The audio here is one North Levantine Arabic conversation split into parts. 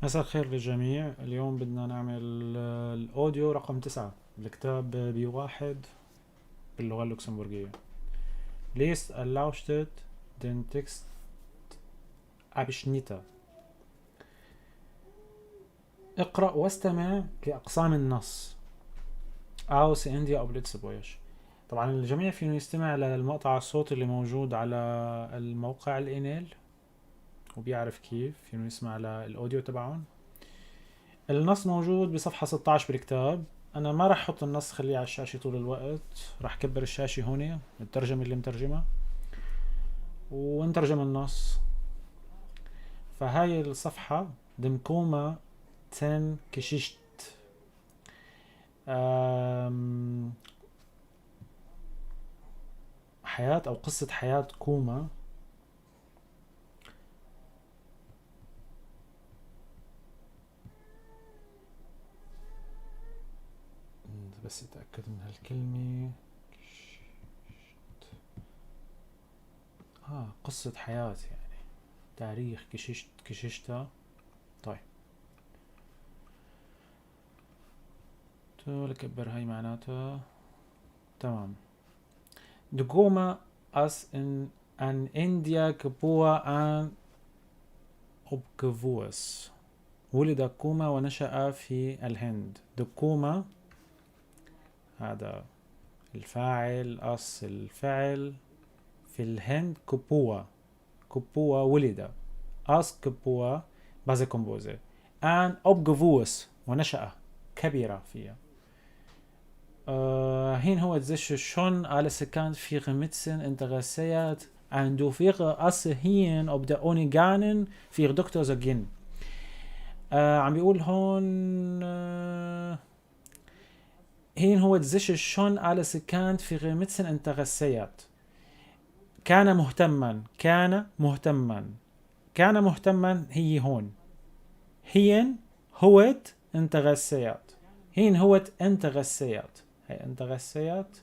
مساء الخير للجميع. اليوم بدنا نعمل ال audio رقم 9 الكتاب B1 باللغة اللوكسمبورغية. Lest a lauschtert den Textabschnitte. اقرأ واستمع لأقسام النص aus India op Lëtzebuergesch. طبعا الجميع فينه يستمع للمقطع الصوتي اللي موجود على الموقع الإيميل وبيعرف كيف فينه يسمع لل audio تبعهم. النص موجود بصفحة 16 بالكتاب. أنا ما راح أحط النص، خليه على الشاشة طول الوقت، راح كبر الشاشة هون الترجمة اللي مترجمة ونترجم النص. فهاي الصفحة dem Kuma sein Geschicht. حياة أو قصة حياة كوما. بس اتأكد من هالكلمة. قصة حياة يعني تاريخ Geschichte. طيب لكبر هاي معناتها تمام. De Kuma ass in an India geboren an opgewuess. ولد كوما ونشأ في الهند. De Kuma هذا الفاعل ass الفعل في الهند. geboren geboren ولد، ass geboren passé composé، an opgewuess ونشأ كبر فيها. Hien huet sech schonn als Kand fir Medezin interesséiert an dofir ass hien op der Uni gaangen fir Dokter ze ginn. عم بيقول هون hien huet sech schonn als Kand fir Medezin interesséiert. كان مهتما، كان مهتما، كان مهتما. هي هون hien huet interesséiert، hien huet interesséiert. هي interesséiert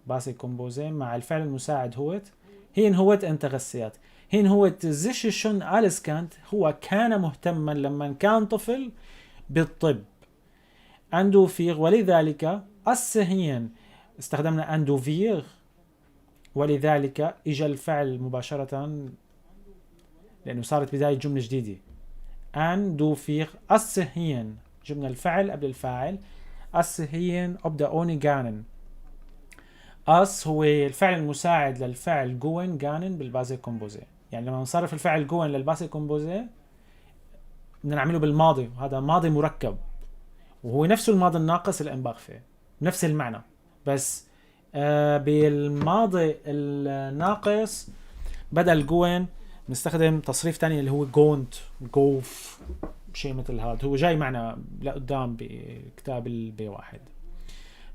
passé composé مع الفعل المساعد huet. Hien huet interesséiert. Hien huet sech schonn als Kand هو كان مهتما لما كان طفل بالطب. An dofir ولذلك ass hien استخدمنا an dofir ولذلك اجى الفعل مباشرة لانه صارت بداية جملة جديدة. An dofir ass hien جبنا الفعل قبل الفاعل. Ass hien op der Uni gaangen. Ass هو الفعل المساعد للفعل goen gaangen بال passé composé. يعني لما نصرف الفعل goen لل passé composé بدنا نعمله بالماضي، وهذا ماضي مركب وهو نفسه الماضي الناقص ال Imparfait، نفس المعنى، بس بالماضي الناقص بدل goen نستخدم تصريف ثاني اللي هو goent gouf شيء مثل هذا. هو جاي معنا لقدام بكتاب ال B1.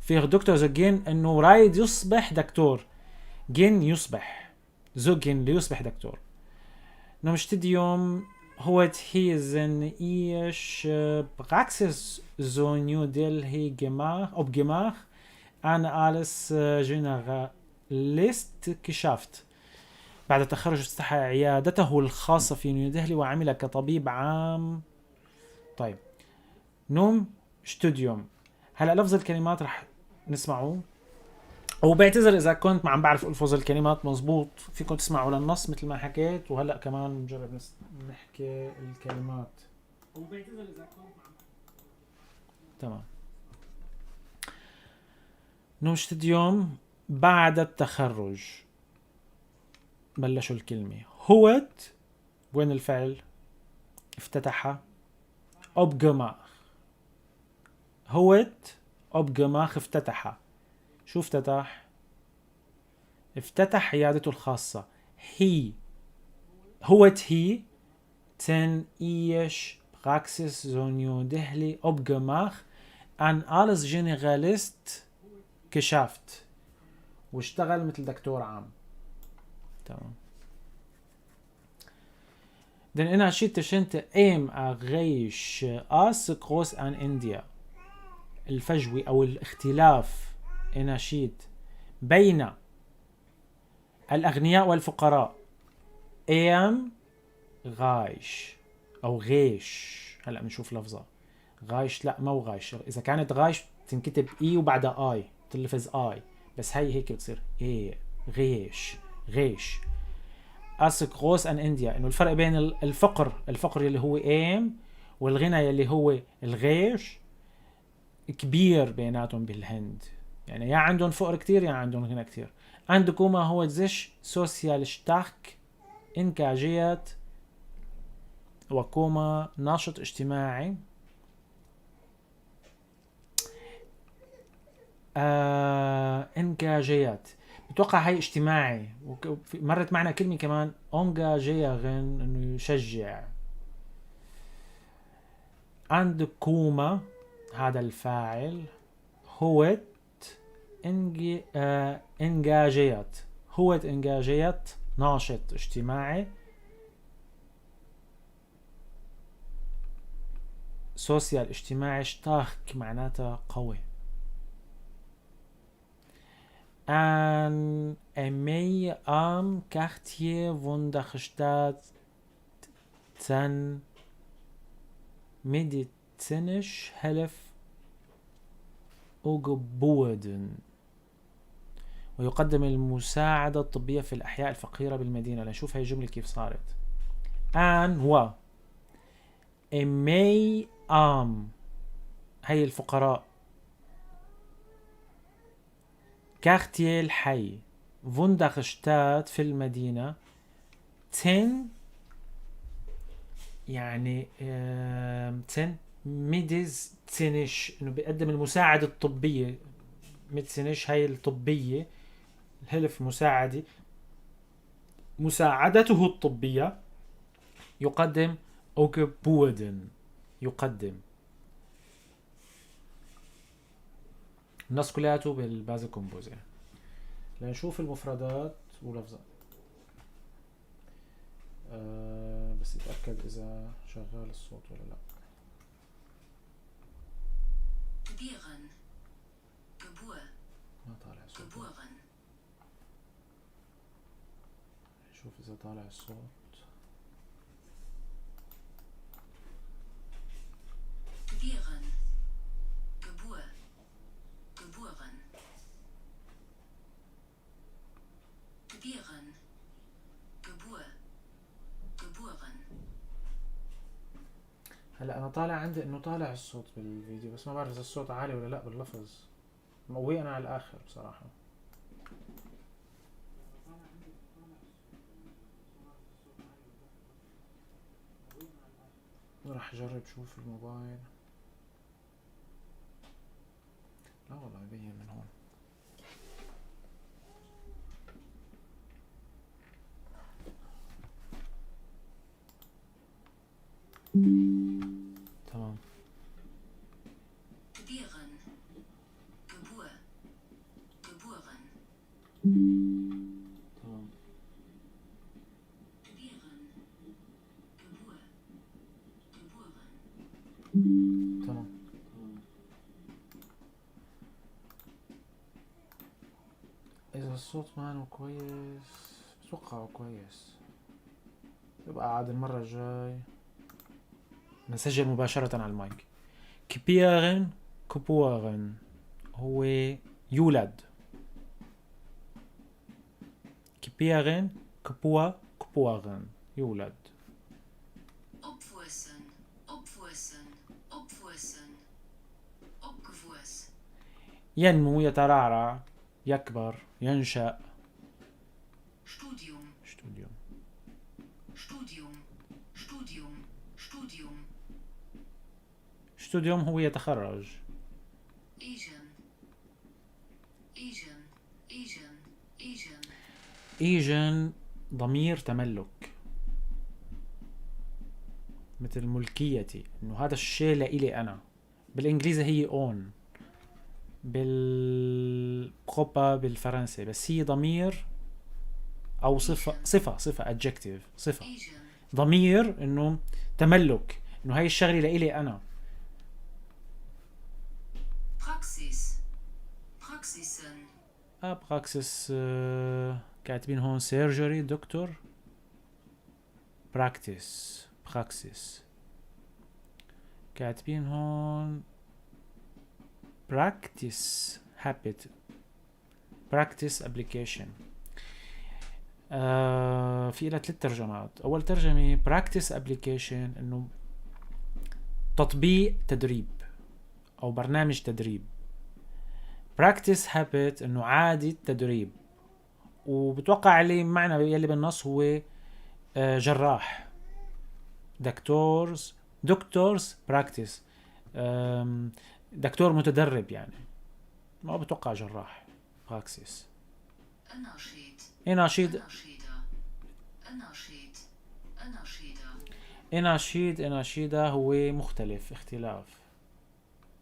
Fir Dokter ze ginn انه رايد يصبح دكتور. Ginn يصبح، ze ginn ليصبح دكتور. Nom Studium huet hie seng éischt Praxis zu New Delhi gemaach opgemaach an als Generalist geschafft. بعد التخرج افتتح عيادته الخاصة في نيودلهي وعمل كطبيب عام. طيب nom Studium. هلا لفظ الكلمات رح نسمعه، وبعتذر اذا كنت ما عم بعرف الفظ الكلمات مزبوط، فيكم تسمعوا للنص مثل ما حكيت، وهلا كمان نجرب نحكي الكلمات. وبعتذر اذا كنت عم... تمام. Nom Studium بعد التخرج بلشوا الكلمة. Huet وين الفعل؟ افتتح opgemaach. Huet opgemaach افتتح. شو افتتح؟ افتتح عيادته الخاصة. Hie huet hie seng éischt Praxis zu New Delhi opgemaach an als Generalist geschafft. واشتغل مثل دكتور عام. تمام. Den Ënnerscheed tëschent Aarm a Räich ass grouss an India. الفجوة أو الاختلاف Ënnerscheed بين الأغنياء والفقراء. Aarm reich أو غيش. هلا بنشوف لفظة reich. لا مو reich، إذا كانت reich تنكتب E وبعدها I، تلفظ I، بس هي هيك بتصير اي reich reich. Ist groß in India، انه الفرق بين الفقر، الفقر اللي هو arm، والغنى اللي هو ال reich، كبير بيناتهم بالهند. يعني يا عندهم فقر كتير يا عندهم غنى كتير. Anne de Kuma hat sich sozial stark engagiert، وكوما ناشط اجتماعي. Engagiert بتوقع هاي اجتماعي. مرت معنا كلمة كمان engagieren انه يشجع. عند كوما هذا الفاعل هو engagiert، هو engagiert ناشط اجتماعي. sozial اجتماعي، stark معناتها قوي. An Emei am Quartier von der Stadt 10 medizinisch Hilfe angeboten. ويقدم المساعدة الطبية في الأحياء الفقيرة بالمدينة. لنشوف هاي الجملة كيف صارت. an و إمي أم هي الفقراء، Quartier الحي، von der Stadt في المدينة، 10 يعني 10 medizinisch انه بيقدم المساعدة الطبية. medizinisch هي الطبية، ال Hilfe مساعدة، مساعدته الطبية. يقدم angeboten يقدم. النص كلياته بال passé composé. لنشوف المفردات ولفظات. بس اتأكد إذا شغال الصوت ولا لا. Gebären. Gebur. ما طالع الصوت. Geboren. شوف إذا طالع الصوت. Gebären. Gebur. Geboren. Gebären. Gebur. Geboren. هلا أنا طالع عندي إنه طالع الصوت بالفيديو، بس ما بعرف إذا الصوت عالي ولا لا باللفظ. مقوي أنا على الآخر بصراحة. راح أجرب شوف الموبايل. لا والله مبين من هون. تمام. Gebären. Gebur. Geboren. تمام. Gebären. Gebur. Geboren. تمام. إذا الصوت معنا كويس، بتوقعه كويس، يبقى عاد المرة الجاي نسجل مباشرة على المايك. Gebären geboren هو يولد. Gebären Gebur geboren يولد. Opwuessen, opwuessen, opwuessen, opgewuess. ينمو، يترعرع، يكبر، ينشأ. Studium. Studium. Studium, Studium, Studium. Studium هو يتخرج. Egen. Egen, egen, egen. Egen ضمير تملك، مثل ملكيتي، انه هذا الشيء لإلي انا. بالانجليزي هي own، بال propre بالفرنسي، بس هي ضمير او صفة، صفة، صفة adjective، صفة. Egen. ضمير انه تملك، انه هاي الشغلة لإلي انا. Praxis. Praxisen. Praxis، كاتبين هون surgery دكتور، practice، Praxis. كاتبين هون practice habit، practice application. في لها ثلاث ترجمات. أول ترجمة practice application إنه تطبيق تدريب أو برنامج تدريب. practice habit إنه عادة تدريب، وبتوقع اللي معنى يلي بالنص هو جراح، doctors practice، دكتور متدرب يعني، ما بتوقع جراح. Praxis. Unterschied. Unterschied. Unterschied. Unterschiede. Unterschied، Unterschiede هو مختلف، اختلاف.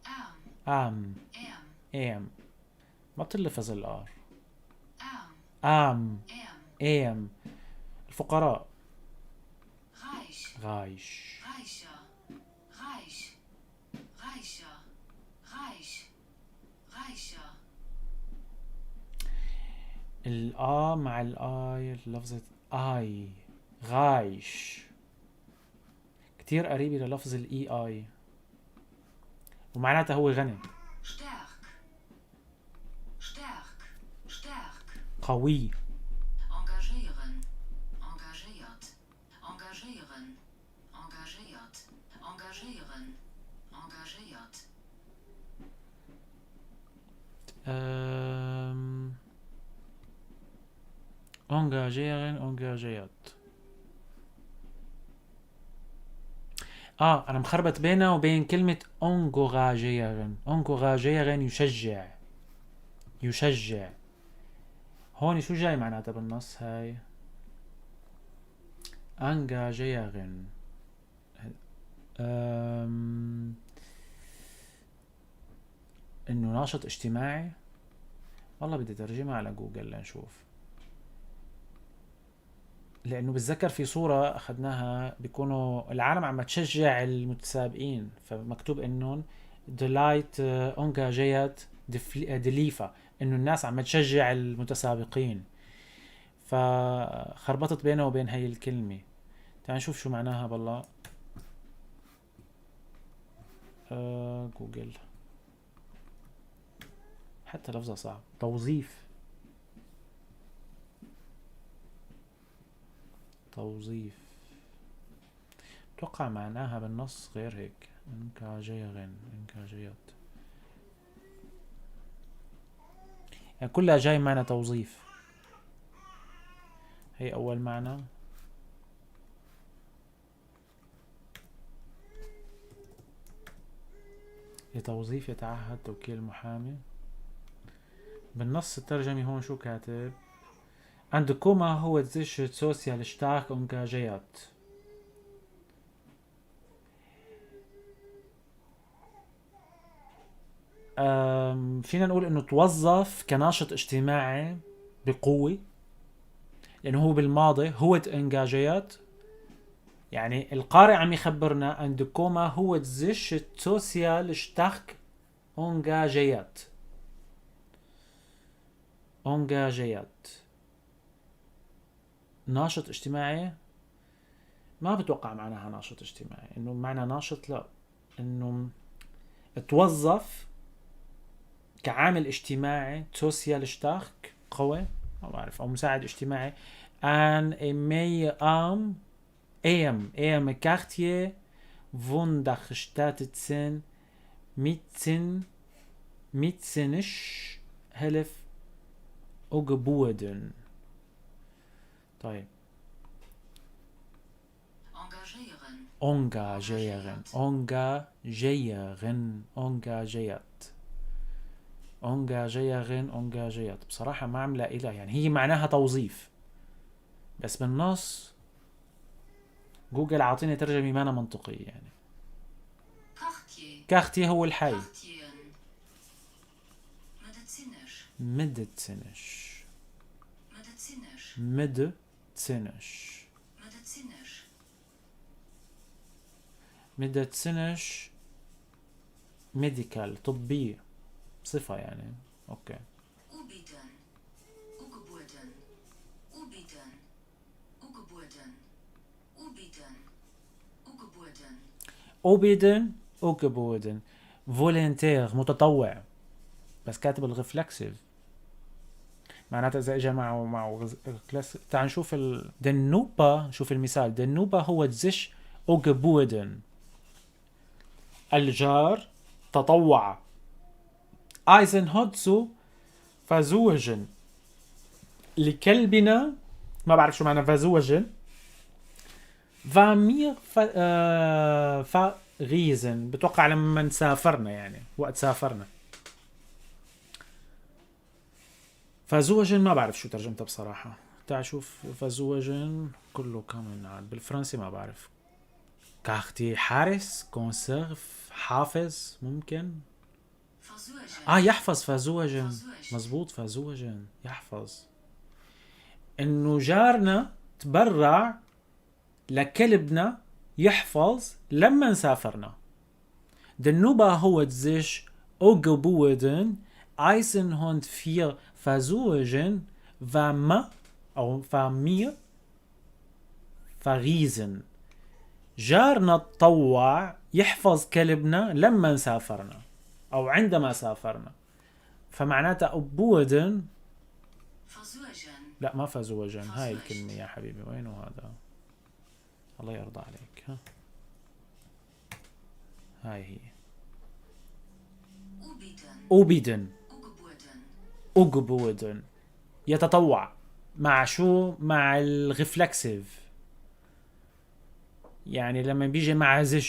Arm. Arm. Arm. Arm. ما بتلفظ ال R. Arm. Arm. Arm. Arm. الفقراء. Reich. Reich. Reicher. Reich. Reicher. Reich. Reicher. الآ مع الآي، لفظة آي، غايش، كتير قريبة للفظ الإي آي، ومعناتها هو غني. Stark. Stark. Stark. قوي. Engagieren. Engagiert. Engagieren. Engagiert. Engagieren. Engagiert. Engagieren، engagiert. أنا مخربط بينها وبين كلمة encouragieren. Encouragieren يشجع، يشجع. هون شو جاي معناتها بالنص هاي؟ Engagieren. إنه ناشط اجتماعي. والله بدي ترجمها على جوجل لنشوف، لأنه بتذكر في صورة أخذناها بيكونوا العالم عم تشجع المتسابقين، فمكتوب إنهم die Leute engagiert die Läufer، إنه الناس عم تشجع المتسابقين، فخربطت بينه وبين هي الكلمة. تعال نشوف شو معناها بالله. جوجل حتى لفظها صعب. توظيف، توظيف، اتوقع معناها بالنص غير هيك. engagieren، engagiert، يعني كلها جاي معنى توظيف. هي أول معنى. لتوظيف يتعهد توكيل محامي. بالنص الترجمي هون شو كاتب؟ عند كوما هو sich sozial stark engagiert. فينا نقول انه توظف كناشط اجتماعي بقوة، لانه هو بالماضي هو engagiert. يعني القارئ عم يخبرنا عند كوما هو sich sozial stark engagiert. Engagiert. ناشط اجتماعي، ما بتوقع معناها ناشط اجتماعي، انه معنى ناشط لا، انه توظف كعامل اجتماعي sozial stark قوي، ما بعرف، او مساعد اجتماعي. ان مي ام ام ام Quartier Wunderstadt ميتسن ميتسنش هلف angeboten. طيب. Engagieren. Engagieren. Engagieren. Engagiert. Engagieren. Engagiert. بصراحة ما عم لاقي لها، يعني هي معناها توظيف، بس بالنص جوجل عاطيني ترجمة ما أنا منطقية يعني. Quartier. Quartier هو الحي. Quartieren. Medizinisch. Medizinisch. Medizinisch. Medizinisch. Medizinisch. Medizinisch medical طبية صفة يعني. أوكي. Ubiden. Ugeboten. Ubiden. Ugeboten. Ubiden. Ugeboten. Ubiden angeboten. Volontaire متطوع، بس كاتب ال reflexive، معناتها اذا اجى معه كلاس. تعال نشوف den Nachbar، شوف المثال. den Nachbar hat sich angeboten، الجار تطوع. einen Hund zu versorgen لكلبنا، ما بعرف شو معنى versorgen. wenn wir verreisen، بتوقع لما سافرنا، يعني وقت سافرنا. versorgen ما بعرف شو ترجمتها بصراحة. تعال شوف versorgen كله كمان عاد بالفرنسي ما بعرف. gardien حارس، conserve حافظ، ممكن يحفظ. versorgen مزبوط، versorgen يحفظ. انه جارنا تبرع لكلبنا يحفظ لما سافرنا. Den Nachbar hat sich angeboten, einen Hund zu versorgen, wenn ma أو wenn wir verreisen. جارنا تطوع يحفظ كلبنا لما سافرنا أو عندما سافرنا، فمعناتها angeboten. لا ما versorgen، هاي الكلمة يا حبيبي. وينه هذا؟ الله يرضى عليك. ها هاي هي anbieten، angeboten يتطوع مع شو؟ مع ال reflexive، يعني لما بيجي مع sich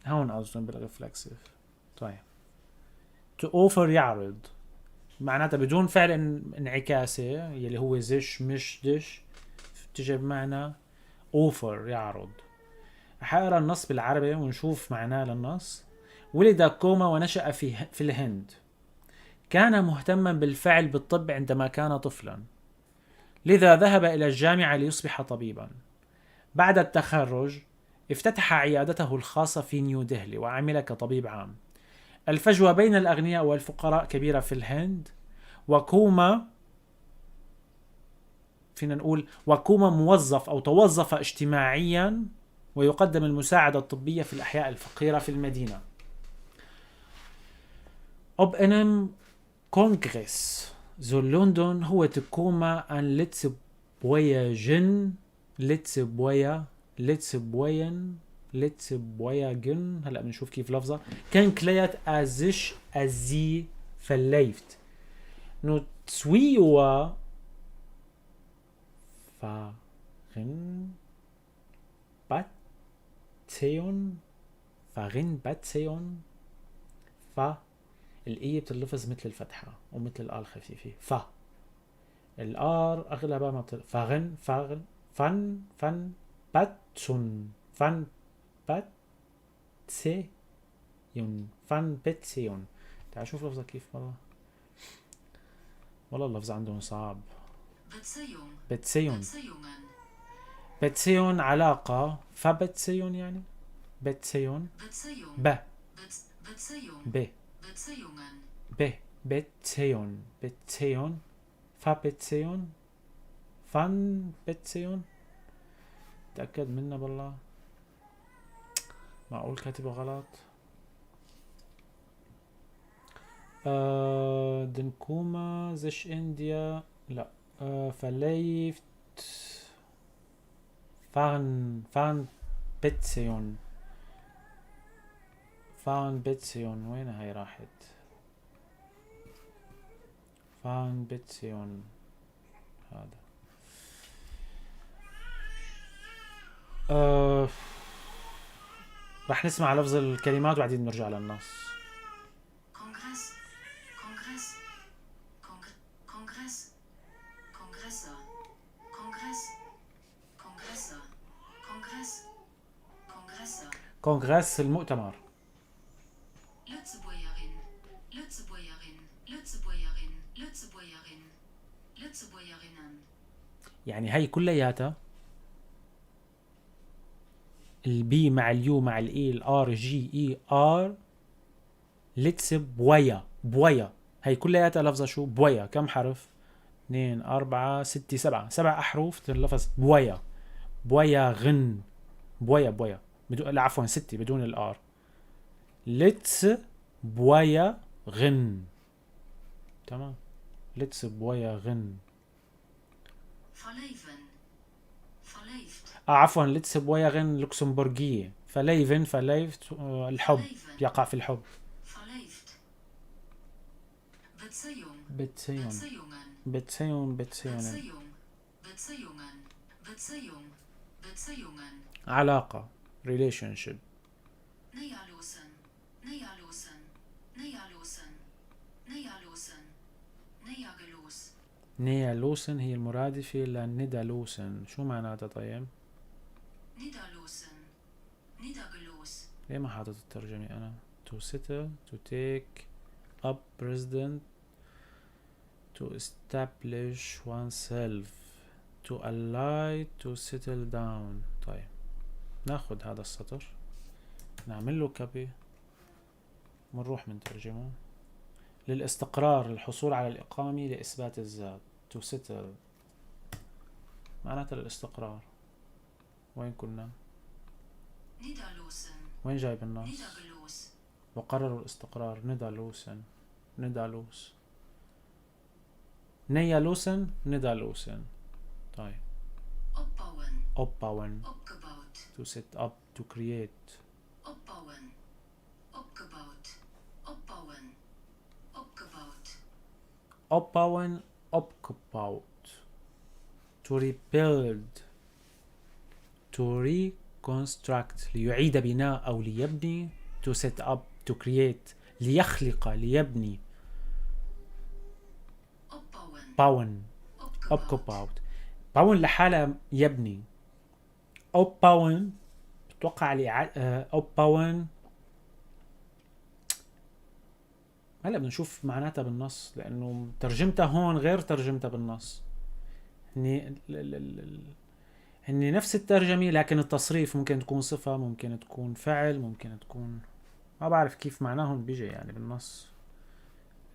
هون قصدهم بال reflexive. طيب to offer يعرض، معناتها بدون فعل انعكاسي يلي هو sich مش dich، بتجي بمعنى offer يعرض. حقرا النص بالعربي ونشوف معناه للنص. ولد كوما ونشأ في الهند. كان مهتما بالفعل بالطب عندما كان طفلا، لذا ذهب إلى الجامعة ليصبح طبيبا. بعد التخرج افتتح عيادته الخاصة في نيو دهلي وعمل كطبيب عام. الفجوة بين الأغنياء والفقراء كبيرة في الهند، وكوما فينا نقول وكوما موظف أو توظف اجتماعيا ويقدم المساعدة الطبية في الأحياء الفقيرة في المدينة. Op een congres zu London hoort Kuma een Lëtzebuergerin Lëtzebuerger Lëtzebuergerin Lëtzebuergerin، هلا بنشوف كيف لفظة، kennengelernt er sich in sie verliebt. Nach 2 Jahren fahren Beziehung fahren Beziehung ف ال E بتلفظ مثل الفتحة ومثل ال A الخفيفة، ف ال R اغلبها ما بتل... fahren fahren fan fan Beziehung fan Beziehung fan Beziehung. تعال شوف لفظة كيف. والله والله اللفظ عندهم صعب. Beziehung Beziehung علاقة، ف Beziehung يعني Beziehung ب ب ب Beziehung Beziehung ف Beziehung fan Beziehung. تأكد منها بالله، معقول كاتبه غلط؟ Den Kuma sich in der لا verliebt fahren fahren Beziehung fahren Beziehung. وين هاي راحت؟ fahren Beziehung هذا. رح نسمع لفظ الكلمات وبعدين نرجع للنص. Kongress Kongress Kongress Kongresse Kongress Kongresse Kongress Kongresse Kongress المؤتمر. Lëtzebuergerin Lëtzebuergerin Lëtzebuergerin Lëtzebuergerin Lëtzebuergerinnen. يعني هي كلياتها ال B مع ال U مع ال E ال R G E R Lëtzebuerger buerger، هي كلياتها لفظة شو؟ buerger. كم حرف؟ 2 4 6 7، 7 أحرف تنلفظ buerger buergerin buerger buerger بدون، لا عفوا 6 بدون ال R. Lëtzebuergerin. تمام، Lëtzebuergerin. Verléiwen, verléift. عفوا، Lëtzebuergerin لوكسمبورغية. Verléiwen، verléift، الحب. Verléiwen. يقع في الحب. Verléift. Bezéiung. Bezéiung. Bezéiungen. Bezéiung، Bezéiungen. Bezéiung، Bezéiungen، Bezéiung، Bezéiungen. علاقة، relationship. Néierloossen، néierloossen، néierloossen، néierloossen، néiergelooss. Néierloossen هي المرادفة ل nidderloossen. شو معناتها طيب؟ Nidderloossen، niddergelooss. ليه ما حاطط الترجمة أنا؟ To settle، to take up residence، to establish oneself، to alight، to settle down. طيب، ناخد هذا السطر، نعمل له copy، بنروح بنترجمه. للاستقرار، للحصول على الإقامة، لإثبات الذات. To settle معناتها للاستقرار. وين كنا؟ Nidderloossen. وين جايب النص؟ Niddergelooss. وقرروا الاستقرار. Nidderloossen، nidderlooss، néierloossen، nidderloossen. طيب. Opbauen. Opbauen. Opgebaut. To set up، to create. Opbauen، opgebaut، opbauen، opgebaut. Opbauen، opgebaut، to rebuild، to reconstruct، ليعيد بناء أو ليبني. To set up، to create، ليخلق، ليبني. Opbauen. Bauen. Opgebaut. Opgebaut. Bauen لحالها يبني، opbauen بتوقع opbauen. هلا بنشوف معناتها بالنص، لانه ترجمتها هون غير ترجمتها بالنص. هني نفس الترجمة، لكن التصريف ممكن تكون صفة، ممكن تكون فعل، ممكن تكون ما بعرف كيف معناهم بيجي يعني بالنص.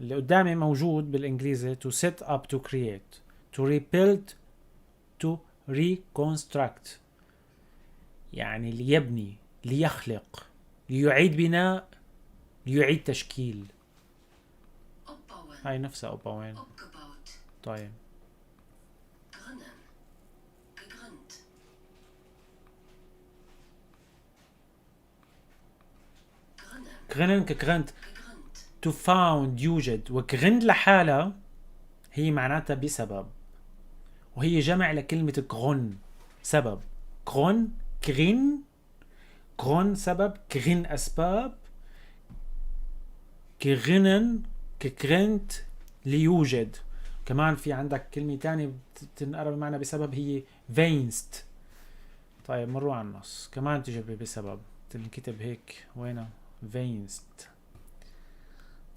اللي قدامي موجود بالانجليزي to set up، to create، to rebuild، to reconstruct، يعني ليبني، ليخلق، ليعيد بناء، ليعيد تشكيل. Opbauen. هاي نفسها opbauen. Opgebaut. طيب. Grënnen، gegrënnt. Grënnen. Grënnen، gegrënnt. Gegrënnt. To found، يوجد. و Grund لحالها هي معناتها بسبب، وهي جمع لكلمة Grond، سبب. Grond، Grënn، Grond سبب، Grënn أسباب، grënnen، gegrënnt ليوجد. كمان في عندك كلمة تانية بتنقرا بمعنى بسبب، هي wéinst. طيب، مروا على النص. كمان تجي بسبب، تنكتب هيك. وينها wéinst؟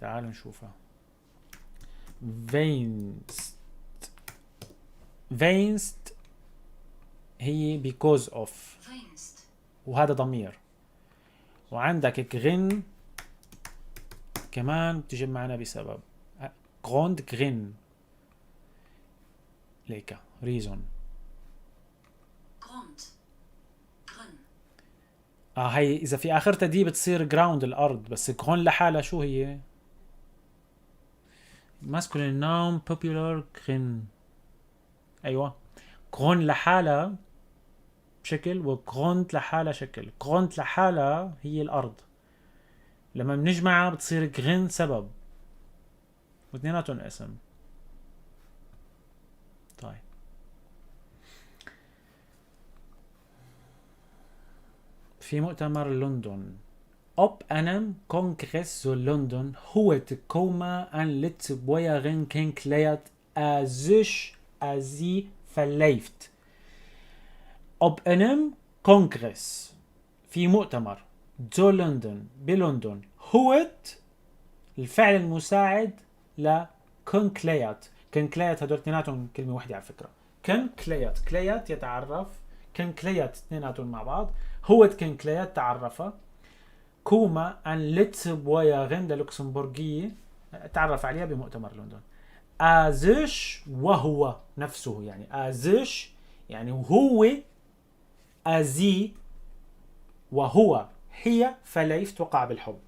تعالوا نشوفها. Wéinst، wéinst هي because of. Wéinst. وهذا ضمير. وعندك Grënn كمان بتجي معنا بسبب. Grond، Grënn، ليكا reason. Grond، Grënn. هي اذا في اخرتها d بتصير ground، الارض. بس Grond لحالها شو هي؟ Masculine noun popular Grënn. ايوه، Grond لحالها بشكل و Grond لحالها شكل. Grond لحالها هي الارض، لما بنجمعها بتصير Grënn سبب، واثنيناتهم اسم. طيب، في مؤتمر لندن، Op engem Kongress zu London huet Komma eng Lëtzebuergerin kengeléiert a sech a si verléift. Op engem Kongress، في مؤتمر، zu London، بلندن، huet الفعل المساعد ل kengeléiert. Kengeléiert هدول اثنيناتهم كلمة واحدة على فكرة. Kengeléiert، geléiert يتعرف، kengeléiert اثنيناتهم مع بعض. Huet kengeléiert تعرف، Komma eng Lëtzebuergerin للوكسمبورغية، تعرف عليها بمؤتمر لندن. A sech وهو نفسه، يعني a sech يعني وهو، a si وهو، هي verléift وقع بالحب.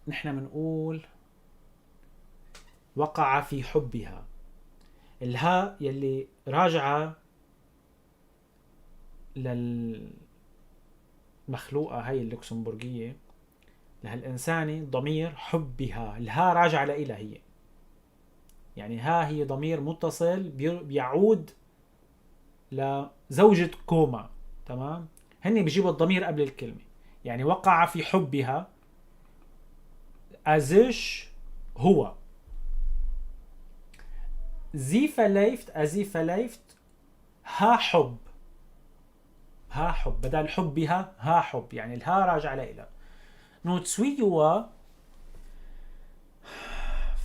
نحن بنقول وقع في حبها، الهاء يلي راجعة للمخلوقة هاي اللوكسمبورغية لهالإنسانة ضمير حبها، الهاء راجعة لإلها هي، يعني ها هي ضمير متصل بيعود لزوجة كوما، تمام؟ هن بيجيبوا الضمير قبل الكلمة، يعني وقع في حبها أزش هو. sie verliebt، a sie verliebt ها حب، ها حب بدل حبها ها حب، يعني الها راجعة لإلها. na twee jaar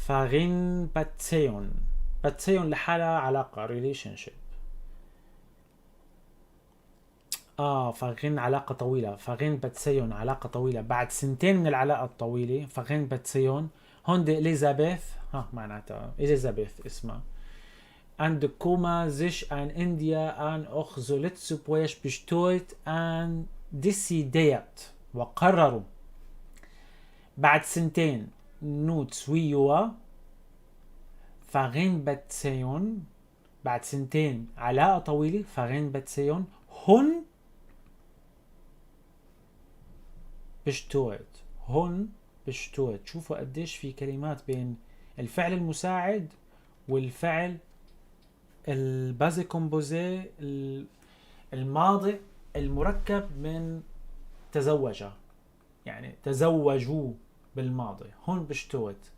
faren Beziehung، Beziehung لحالها علاقة relationship، faren علاقة طويلة، faren Beziehung علاقة طويلة، بعد سنتين من العلاقة الطويلة faren Beziehung. هون دي إليزابيث، ها معناتها إليزابيث اسمها، en de Komma sich en India en och zu Lützeburg bestuurt en decideert وقرروا بعد سنتين na twee jaar faren Beziehung، بعد سنتين علاقة طويلة faren Beziehung hun bestuurt، hun bestuurt. شوفوا قديش في كلمات بين الفعل المساعد والفعل ال passé composé الماضي المركب من تزوج، يعني تزوجوا بالماضي. hun bestuurt،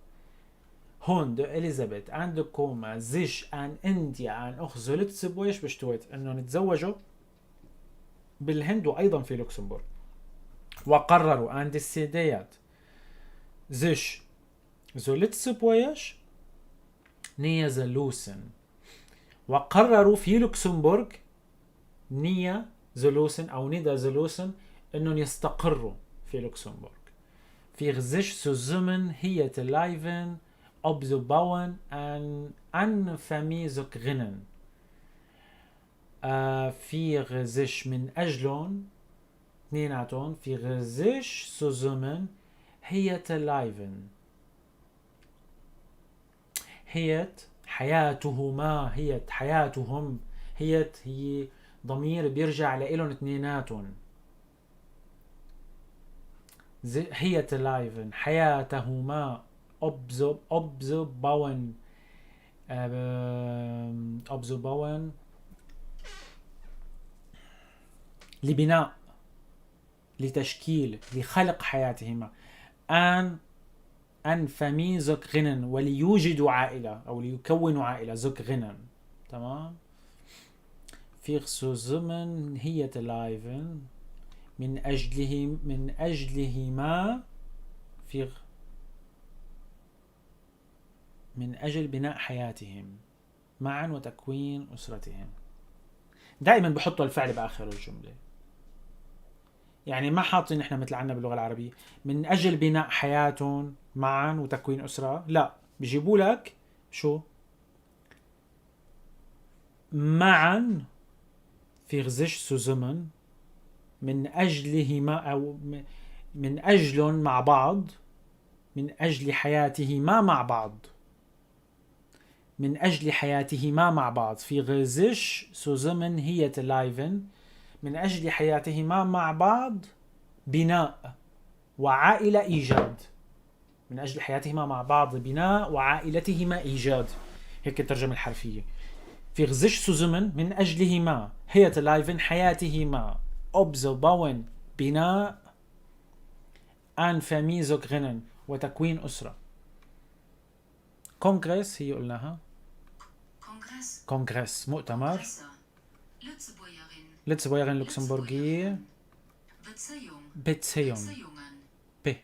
hun de إليزابيث en de Komma sich en India en och zu Lützeburg bestuurt، انه نتزوجوا بالهند وايضا في لوكسمبورغ. وقرروا en decideert sich zu Lützeburg niederzulassen، وقرروا في لوكسمبورغ niederzulassen او niederzulassen انهم يستقروا في لوكسمبورغ. für sich zusammen hier te leven opzubauen en een familie zu gründen. Für sich من أجلهم اثنيناتهم، für sich zusammen hier te leven، هي حياتهما، هي حياتهم، هي هي ضمير بيرجع لإلهم اثنيناتهم. hier te leven حياتهما opzubauen، opzubauen لبناء، لتشكيل، لخلق حياتهما. een familie zu gründen وليوجدوا عائلة أو ليكونوا عائلة zu gründen، تمام. für zusammen hier te leven من أجلهم، من أجلهما، für من أجل بناء حياتهم معا وتكوين أسرتهم. دائما بحطوا الفعل بآخر الجملة، يعني ما حاطين نحن مثل عنا باللغة العربية من أجل بناء حياتهم معا وتكوين أسرة، لا بيجيبوا لك شو معا für sich zusammen من أجلهما أو من أجل مع بعض، من أجل حياتهما مع بعض، من أجل حياتهما مع بعض. für sich zusammen hier te leven من أجل حياتهما مع بعض بناء وعائلة إيجاد، من أجل حياتهما مع بعض بناء وعائلتهما إيجاد، هيك الترجمة الحرفية. für sich zusammen من أجلهما، hier te leven حياتهما، opzubauen بناء، een familie zu gründen وتكوين أسرة. Kongress هي قلناها، Kongress. Kongress مؤتمر. Kongresse. Lëtzebuergerin. Lëtzebuergerin لوكسمبورغية. Beziehung. Beziehung. Beziehungen. ب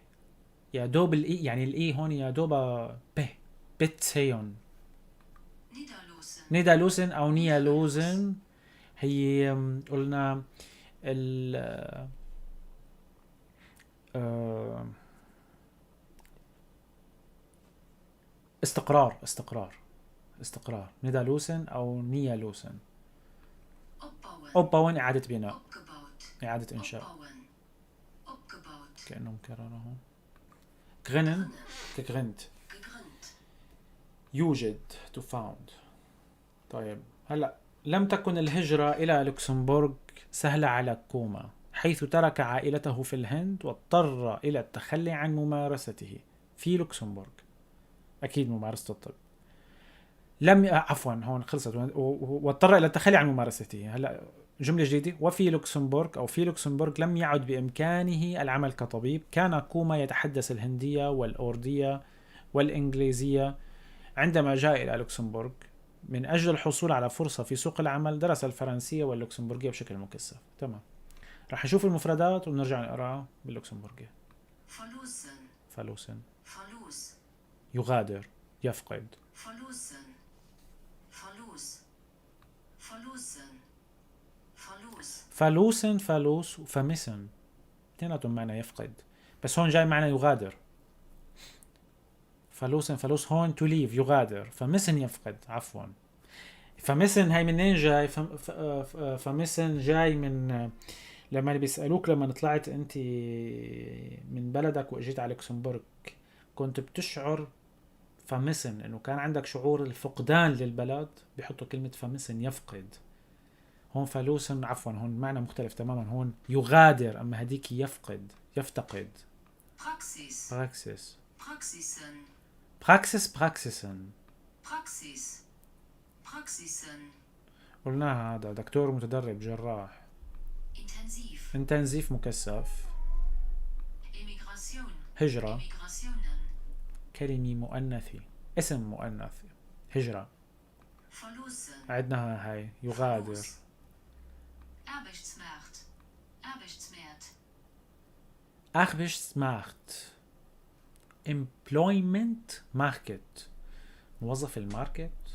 يا دوب ال E، يعني ال E هون يا دوب ب Beziehung. Niederloossen. niederloossen او niederloossen هي قلنا ال استقرار، استقرار، استقرار. niederloossen او niederloossen. Opbauen. opbauen اعادة بناء، Opgebaut. اعادة انشاء. Opbauen. Opgebaut. كأنه مكررة هون. Gründen، gegründet. Gegründet. يوجد، to found. طيب، هلا لم تكن الهجرة إلى لوكسمبورغ سهلة على كوما، حيث ترك عائلته في الهند واضطر إلى التخلي عن ممارسته في لوكسمبورغ. أكيد ممارسة الطب. لم، عفوا، هون خلصت. واضطر إلى التخلي عن ممارسته. هلا جملة جديدة. وفي لوكسمبورغ أو في لوكسمبورغ لم يعد بإمكانه العمل كطبيب. كان كوما يتحدث الهندية والأوردية والإنجليزية عندما جاء إلى لوكسمبورغ. من أجل الحصول على فرصة في سوق العمل درس الفرنسية واللوكسمبورغية بشكل مكثف. تمام، راح نشوف المفردات ونرجع نقراها باللوكسمبورغية. Verloossen. Verloossen. Verlooss. يغادر، يفقد. Verloossen. Verlooss. Verloossen. Verlooss. Verloossen، verlooss و vermissen، اثنيناتهم معنى يفقد، بس هون جاي معنى يغادر. Verloossen، verlooss هون to leave، يغادر. Vermissen يفقد، عفوا. Vermissen هاي منين جاي؟ Vermissen جاي من لما بيسألوك لما طلعت انت من بلدك واجيت على لوكسمبورغ كنت بتشعر vermissen، انه كان عندك شعور الفقدان للبلد، بيحطوا كلمة vermissen يفقد. هون verloossen، عفوا، هون معنى مختلف تماما، هون يغادر، اما هديك يفقد، يفتقد. Praxis. Praxis. Praxissen. Praxis، Praxissen. Praxis. Praxissen. قلناها، هذا دكتور متدرب، جراح. Intensiv. Intensiv مكثف. Emigratioun. هجرة. Emigratiounen. كلمة مؤنثة، اسم مؤنث، هجرة. Verloossen. عدناها هاي، يغادر. Verlooss. Aarbechtsmaart. Aarbechtsmäert. Arbechtsmarkt، employment market، موظف ال market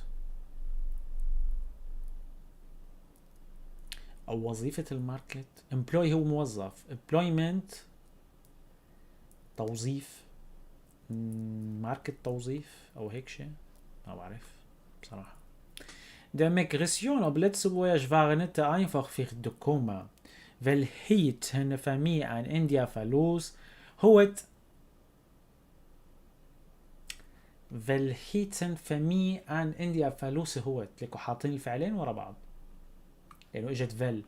او وظيفة ال market. Employ هو موظف، employment توظيف، market توظيف او هيك شيء، ما بعرف بصراحة. De migration op Lëtzebuerg war net einfach fir de Kumar, well hiet henne Famille an India verlooss huet. Well hiet sen Famille an India verloosse huet. ليكو حاطين الفعلين ورا بعض لأنه إجت well.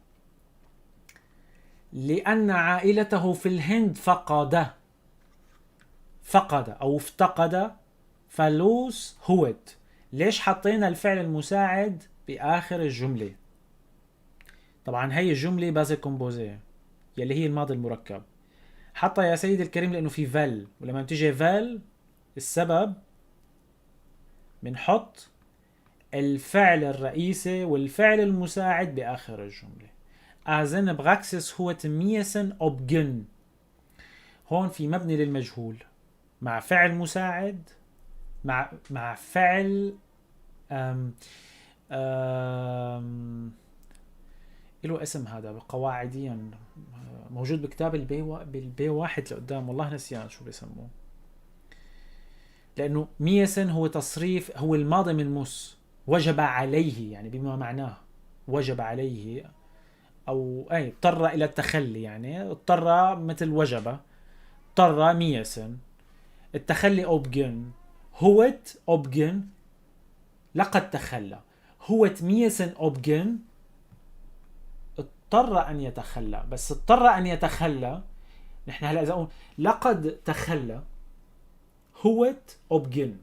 لأن عائلته في الهند فقد أو افتقد verlooss huet. ليش حطينا الفعل المساعد بآخر الجملة؟ طبعا هي الجملة passé composé يلي هي الماضي المركب. حطها يا سيدي الكريم لأنه في well، ولما بتيجي well السبب بنحط الفعل الرئيسي والفعل المساعد بآخر الجملة. A sen Praxis huet missen opginn. هون في مبني للمجهول مع فعل مساعد مع فعل أم أم له اسم هذا قواعديا موجود بكتاب بال B واحد لقدام، والله نسيان شو بيسموه، لأنه missen هو تصريف، هو الماضي من muss، وجب عليه، يعني بما معناه وجب عليه أو أي اضطر إلى التخلي، يعني اضطر مثل وجب، اضطر missen التخلي opginn، huet opginn لقد تخلى، huet missen opginn اضطر أن يتخلى، بس اضطر أن يتخلى. نحن هلا إذا قلنا لقد تخلى huet opginn،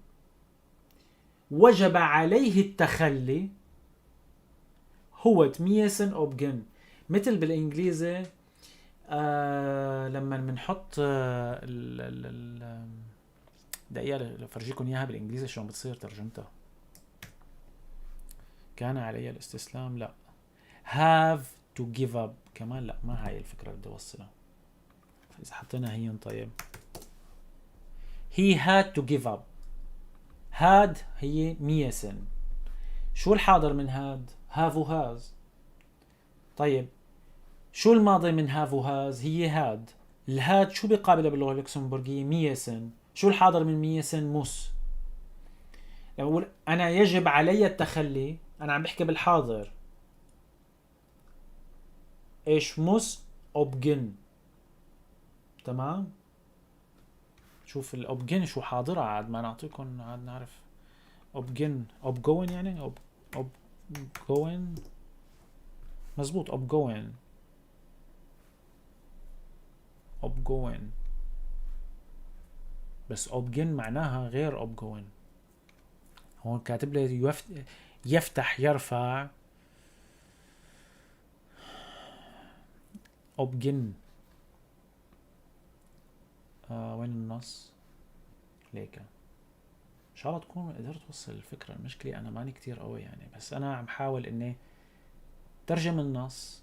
وجب عليه التخلي huet missen opginn. مثل بالإنجليزي لما بنحط، دقيقة لفرجيكم إياها بالإنجليزي شلون بتصير ترجمتها. كان علي الاستسلام، لا، have to give up كمان، لا، ما هاي الفكرة اللي بدي أوصلها. إذا حطينا هي، طيب he had to give up، had هي missen، شو الحاضر من had؟ Have و has. طيب شو الماضي من have و has؟ هي had. ال had شو بيقابلها باللغة اللوكسمبورغية؟ Missen. شو الحاضر من missen؟ Muss. لما بقول أنا يجب علي التخلي، أنا عم بحكي بالحاضر. Ich muss opginn. تمام؟ شوف ال opgeen شو حاضرة، عاد ما نعطيكم، عاد نعرف opgeen، opgoen يعني opgoen، مزبوط opgoen، opgoen، بس opgeen معناها غير opgoen. هون كاتب لي يفتح يرفع opgeen. وين النص؟ ليك ان شاء الله تكون قدرت توصل الفكرة. المشكلة انا ماني كتير قوي يعني، بس انا عم حاول اني ترجم النص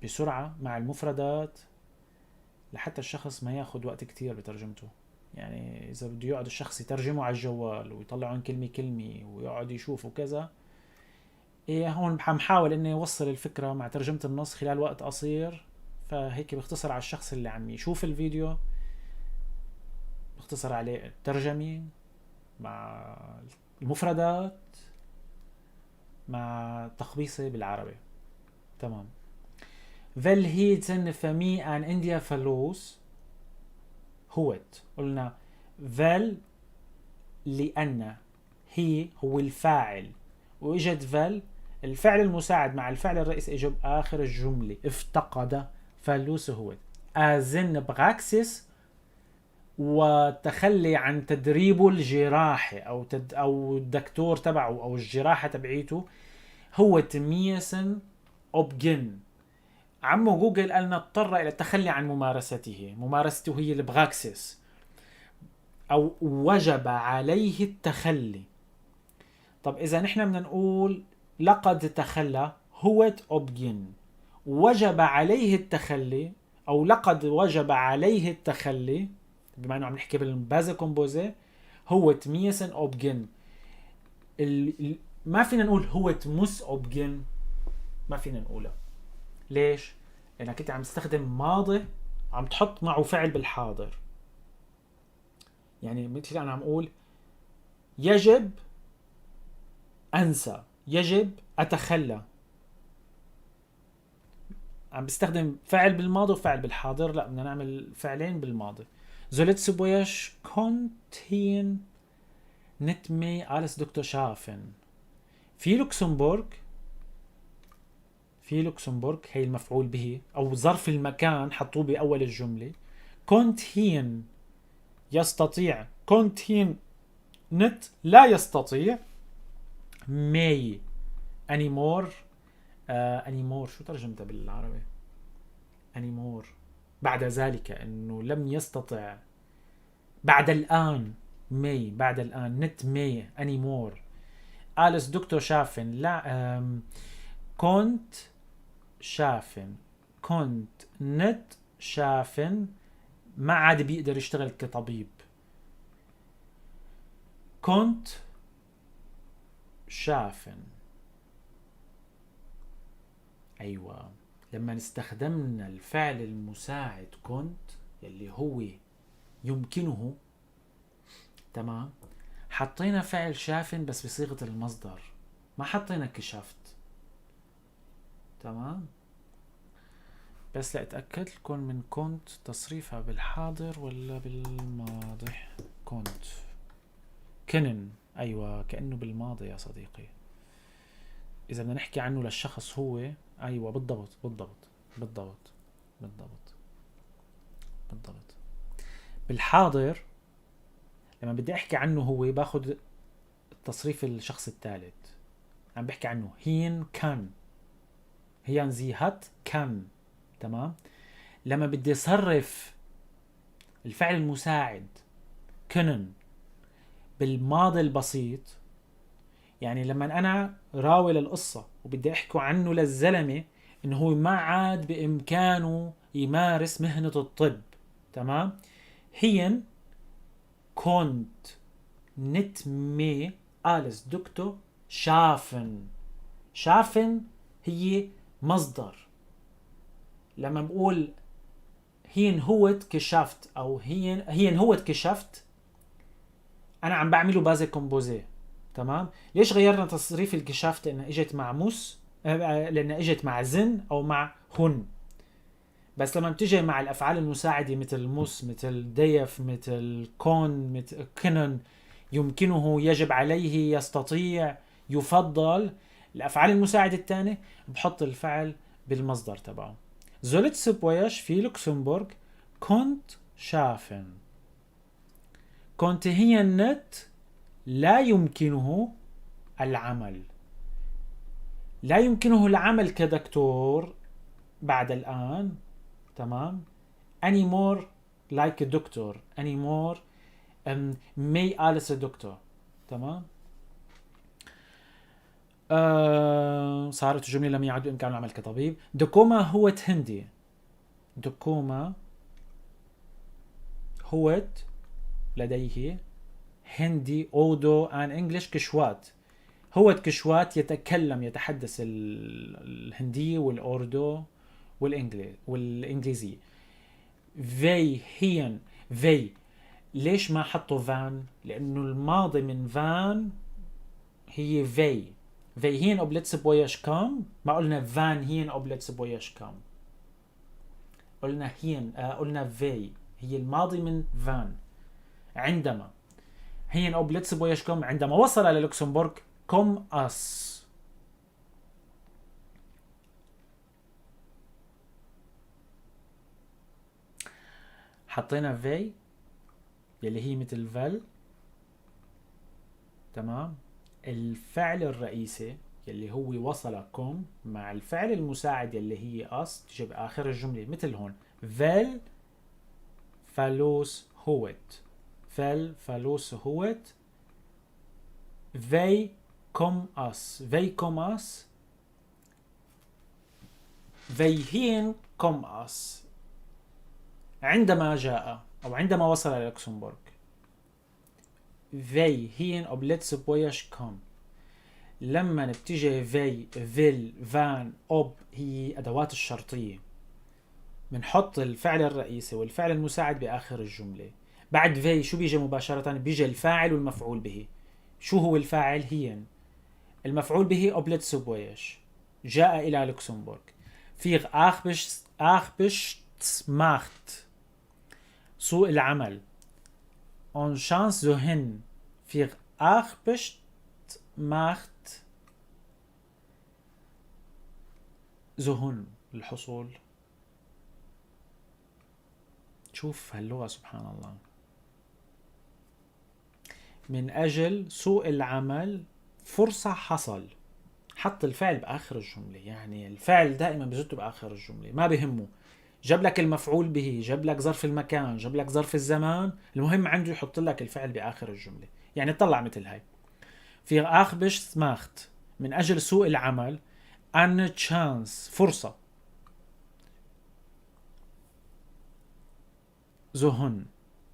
بسرعة مع المفردات لحتى الشخص ما ياخد وقت كتير بترجمته. يعني اذا بده يقعد الشخص يترجمه على الجوال ويطلعهم كلمة كلمة ويقعد يشوف وكذا، إيه هون عم حاول اني اوصل الفكرة مع ترجمة النص خلال وقت قصير، فهيك بختصر على الشخص اللي عم يشوف الفيديو، بختصر عليه الترجمة مع المفردات مع تخبيصة بالعربي. تمام. Weil hij zijn familie in India verloor heeft، قلنا weil لأن، هي هو الفاعل، وإجت weil الفعل المساعد مع الفعل الرئيسي اجى بآخر الجملة، افتقد verloor heeft zijn praxis وتخلي عن تدريبه الجراحي او الدكتور تبعه او الجراحه تبعيته هو müssen opgeen. عمو جوجل قالنا اضطر الى التخلي عن ممارسته، ممارسته هي ال praxis، او وجب عليه التخلي. طب اذا نحن بدنا نقول لقد تخلى heeft opgeen، وجب عليه التخلي او لقد وجب عليه التخلي، بما انه عم نحكي بال passé composé heeft müssen opgeen. ما فينا نقول heeft muss opgeen، ما فينا نقولها. ليش؟ لانك انت عم تستخدم ماضي عم تحط معه فعل بالحاضر. يعني مثل انا عم اقول يجب انسى، يجب اتخلى، عم بستخدم فعل بالماضي وفعل بالحاضر. لا، بدنا نعمل فعلين بالماضي. Zuletzt kon hij niet meer als dokter schaffen. في لوكسمبورغ، في لوكسمبورغ هي المفعول به او ظرف المكان حطوه باول الجمله. kon hij يستطيع، kon hij niet لا يستطيع، meer anymore، anymore شو ترجمتها بالعربي؟ anymore بعد ذلك، انه لم يستطع بعد الان، meer بعد الان، niet meer anymore als dokter schaffen. لا kon schaffen، kon niet schaffen، ما عاد بيقدر يشتغل كطبيب. kon schaffen. ايوه، لما استخدمنا الفعل المساعد kon يلي هو يمكنه، تمام، حطينا فعل schaffen بس بصيغة المصدر، ما حطينا geschafft. تمام، بس لأتأكد لكم من kon تصريفها بالحاضر ولا بالماضي. kon kunnen، ايوه كأنه بالماضي يا صديقي. اذا بدنا نحكي عنه للشخص هو، ايوه بالضبط بالضبط بالضبط بالضبط بالضبط بالحاضر. لما بدي احكي عنه هو باخذ التصريف الشخص الثالث، عم بحكي عنه hij kan، hij ze het kan. تمام، لما بدي صرف الفعل المساعد kunnen بالماضي البسيط، يعني لما انا راوي للقصه وبدي احكي عنه للزلمه انه هو ما عاد بامكانه يمارس مهنه الطب، تمام، hij kon niet meer als dokter schaffen. schaffen هي مصدر. لما بقول hij heeft geschafft او hij heeft geschafft، انا عم بعمله passé composé. تمام، ليش غيرنا تصريف ال geschafft؟ لانها اجت مع muss، لانها اجت مع zijn او مع hun. بس لما بتيجي مع الافعال المساعدة مثل muss، مثل darf، مثل kann، مثل können، يمكنه، يجب عليه، يستطيع، يفضل، الافعال المساعدة الثانية بحط الفعل بالمصدر تبعه. Zu Lëtzebuerg في لوكسمبورغ konnt schaffen، konnte hien net لا يمكنه العمل، لا يمكنه العمل كدكتور بعد الآن، تمام؟ anymore like a doctor، anymore méi als a doctor، تمام؟ صارت الجملة لم يعد بإمكانه العمل كطبيب. De komme huet Handy، de komme huet لديه Handy Urdu an Englisch geschwat، huet geschwat يتكلم، يتحدث الهندية والأوردو والإنجليزية. Wéi hien، wéi ليش ما حطوا wann؟ لأنه الماضي من wann هي wéi. Wéi hien op Lëtzebuerg koum، ما قلنا wann hien op Lëtzebuerg koum، قلنا hien، قلنا wéi هي الماضي من wann. عندما hien op Lëtzebuerg koum، عندما وصل إلى لوكسمبورغ، koum ass. حطينا wéi يلي هي مثل well، تمام؟ الفعل الرئيسي يلي هو وصل koum مع الفعل المساعد يلي هي ass تجي باخر الجملة، مثل هون well verlooss huet، well verlooss huet، wéi koum ass، wéi koum ass، wéi hien koum ass، عندما جاء او عندما وصل الى لوكسمبورغ. Wéi hien op Lëtzebuerg koum، لما بتيجي wéi، well، wann، ob هي أدوات الشرطية، بنحط الفعل الرئيسي والفعل المساعد بآخر الجملة. بعد wéi شو بيجي مباشرة؟ بيجي الفاعل والمفعول به. شو هو الفاعل؟ Hien. المفعول به op Lëtzebuerg، جاء إلى لوكسمبورغ. Fir Aarbechtsmaart، سوق العمل. Eng Chance ze hunn، fir Aarbechtsmaart ze hunn، الحصول. شوف هاللغة سبحان الله. من أجل سوق العمل فرصة حصل، حط الفعل بآخر الجملة، يعني الفعل دائما بزته بآخر الجملة، ما بهمه جاب لك المفعول به، جاب لك ظرف المكان، جاب لك ظرف الزمان، المهم عنده يحط لك الفعل بآخر الجملة. يعني طلع مثل هاي fir Aarbechtsmaart، من أجل سوق العمل، eng Chance فرصة، ze hunn،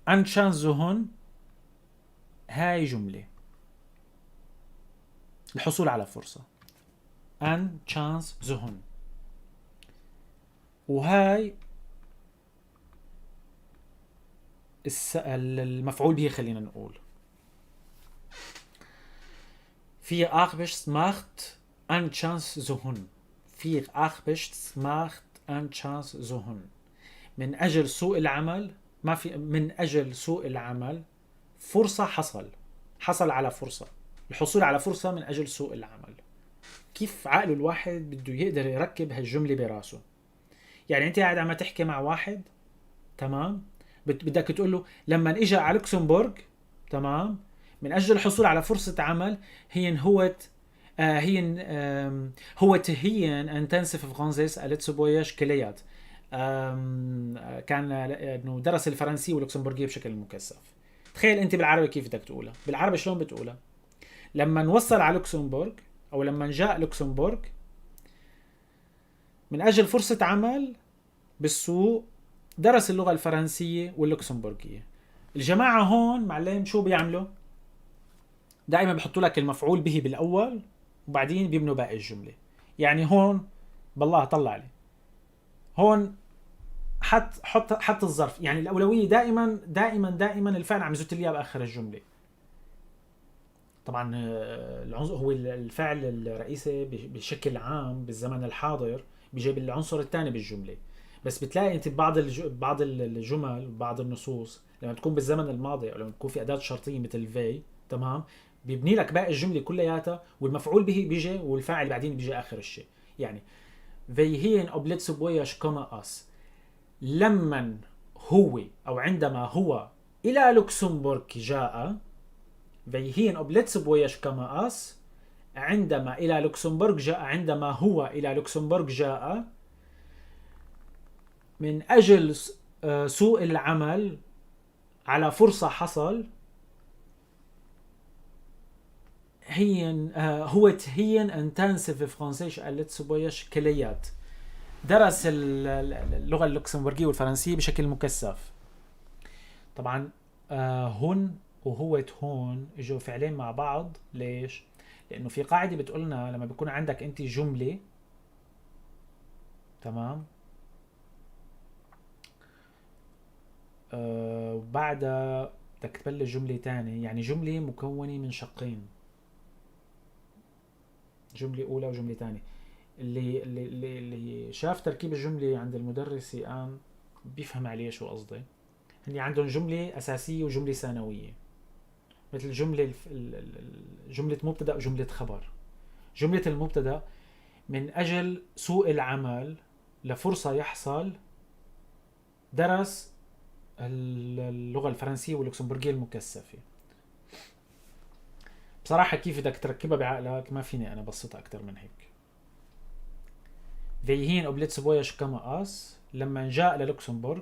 eng Chance ze hunn، هاي جملة الحصول على فرصة، eng Chance ze hunn، وهاي المفعول به خلينا نقول. Fir Aarbechtsmaart eng Chance ze hunn، fir Aarbechtsmaart eng Chance ze hunn، من أجل سوق العمل، ما في من أجل سوق العمل فرصة حصل، حصل على فرصة، الحصول على فرصة من أجل سوق العمل. كيف عقله الواحد بده يقدر يركب هالجملة براسه؟ يعني أنت قاعد عم تحكي مع واحد، تمام، بدك تقول له لما اجى على لوكسمبورغ، تمام، من اجل الحصول على فرصة عمل، hien huet hien huet hien intensiv Franséisch a Lëtzebuergesch geléiert، كان انه درس الفرنسي واللوكسمبورغية بشكل مكثف. تخيل انت بالعربي كيف بدك تقولها، بالعربي شلون بتقولها؟ لما نوصل على لوكسمبورغ او لما جاء لوكسمبورغ من اجل فرصة عمل بالسوق درس اللغة الفرنسية واللوكسمبورغية. الجماعة هون معلم شو بيعملوا؟ دائما بحطوا لك المفعول به بالأول وبعدين بيبنوا باقي الجملة. يعني هون بالله طلع لي هون حط الظرف، يعني الأولوية دائما دائما دائما الفعل عم يزت لي اياه بآخر الجملة. طبعا العنصر هو الفعل الرئيسي بشكل عام بالزمن الحاضر بيجيب العنصر الثاني بالجملة، بس بتلاقي انت بعض الجمل، بعض النصوص لما تكون بالزمن الماضي او لما تكون في اداة شرطية مثل wéi، تمام، بيبني لك باقي الجملة كلياتها والمفعول به بيجي والفاعل بعدين بيجي اخر الشيء. يعني wéi hien op Lëtzebuerg komm ass، لمن هو او عندما هو الى لوكسمبورغ جاء، wéi hien op Lëtzebuerg komm ass، عندما الى لوكسمبورغ جاء، عندما هو الى لوكسمبورغ جاء من اجل سوق العمل على فرصة حصل، hien huet hien intensiv Franséisch a Lëtzebuergesch geléiert، درس اللغة اللوكسمبورغية والفرنسية بشكل مكثف. طبعا hunn و huet هون اجوا فعلين مع بعض. ليش؟ لانه في قاعدة بتقولنا لما بيكون عندك انت جملة، تمام، وبعدها بدك تبلش جملة تانية، يعني جملة مكونة من شقين، جملة أولى وجملة تانية. اللي شاف تركيب الجملة عند المدرسة الآن بيفهم عليه شو قصدي. هني عندهم جملة أساسية وجملة ثانوية، مثل جملة مبتدأ وجملة خبر. جملة المبتدأ من أجل سوق العمل لفرصة يحصل، درس اللغة الفرنسية واللوكسمبورغية المكثفة. بصراحة كيف بدك تركبها بعقلك ما فيني أنا بسطها أكتر من هيك. wéi hien op Lëtzebuerg komm ass، لما جاء للوكسمبورغ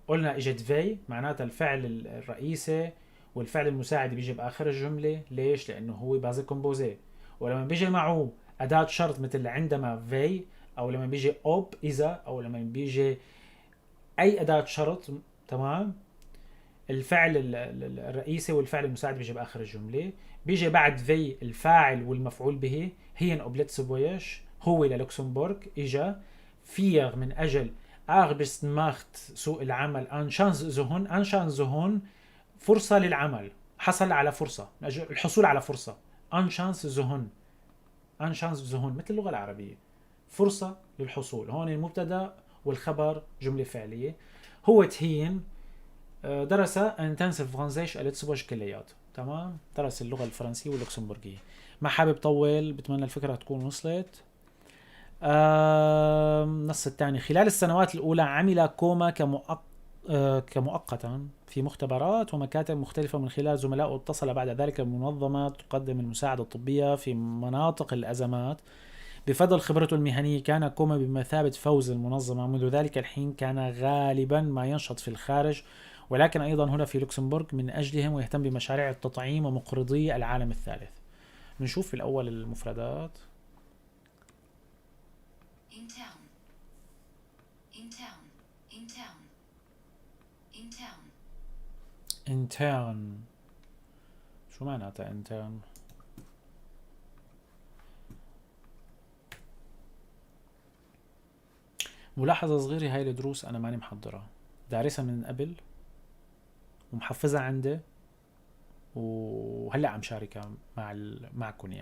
قلنا اجت wéi، معناتها الفعل الرئيسي والفعل المساعد بيجي باخر الجمله. ليش؟ لانه هو passé composé. ولما بيجي معه اداه شرط مثل عندما wéi، او لما بيجي ob اذا، او لما بيجي اي اداه شرط، تمام، الفعل الرئيسي والفعل المساعد بيجي باخر الجمله. بيجي بعد wéi الفاعل والمفعول به، hien op Lëtzebuerg هو للوكسمبورغ اجا، fir من اجل Aarbechtsmaart سوق العمل، eng Chance ze hunn، eng Chance ze hunn فرصة للعمل، حصل على فرصة، من أجل الحصول على فرصة، eng Chance ze hunn، eng Chance ze hunn مثل اللغة العربية، فرصة للحصول. هون المبتدأ والخبر جملة فعلية. huet hien درس intensiv Franséisch a Lëtzebuergesch geléiert، تمام، درس اللغة الفرنسية واللوكسمبورغية. ما حابب طول، بتمنى الفكرة تكون وصلت. النص الثاني، خلال السنوات الأولى عمل كوما كمؤقتا في مختبرات ومكاتب مختلفة من خلال زملائه. اتصل بعد ذلك بمنظمة تقدم المساعدة الطبية في مناطق الأزمات. بفضل خبرته المهنية كان كوما بمثابة فوز المنظمة. منذ ذلك الحين كان غالبا ما ينشط في الخارج، ولكن أيضا هنا في لوكسمبورغ من أجلهم، ويهتم بمشاريع التطعيم ومقرضي العالم الثالث. بنشوف في الأول المفردات. Intern. Intern. Intern. Intern. Intern. شو معناتها intern؟ ملاحظة صغيرة، هاي الدروس أنا ماني محضرها، دارسها من قبل ومحفظها عندي، وهلأ عم شاركها معكم.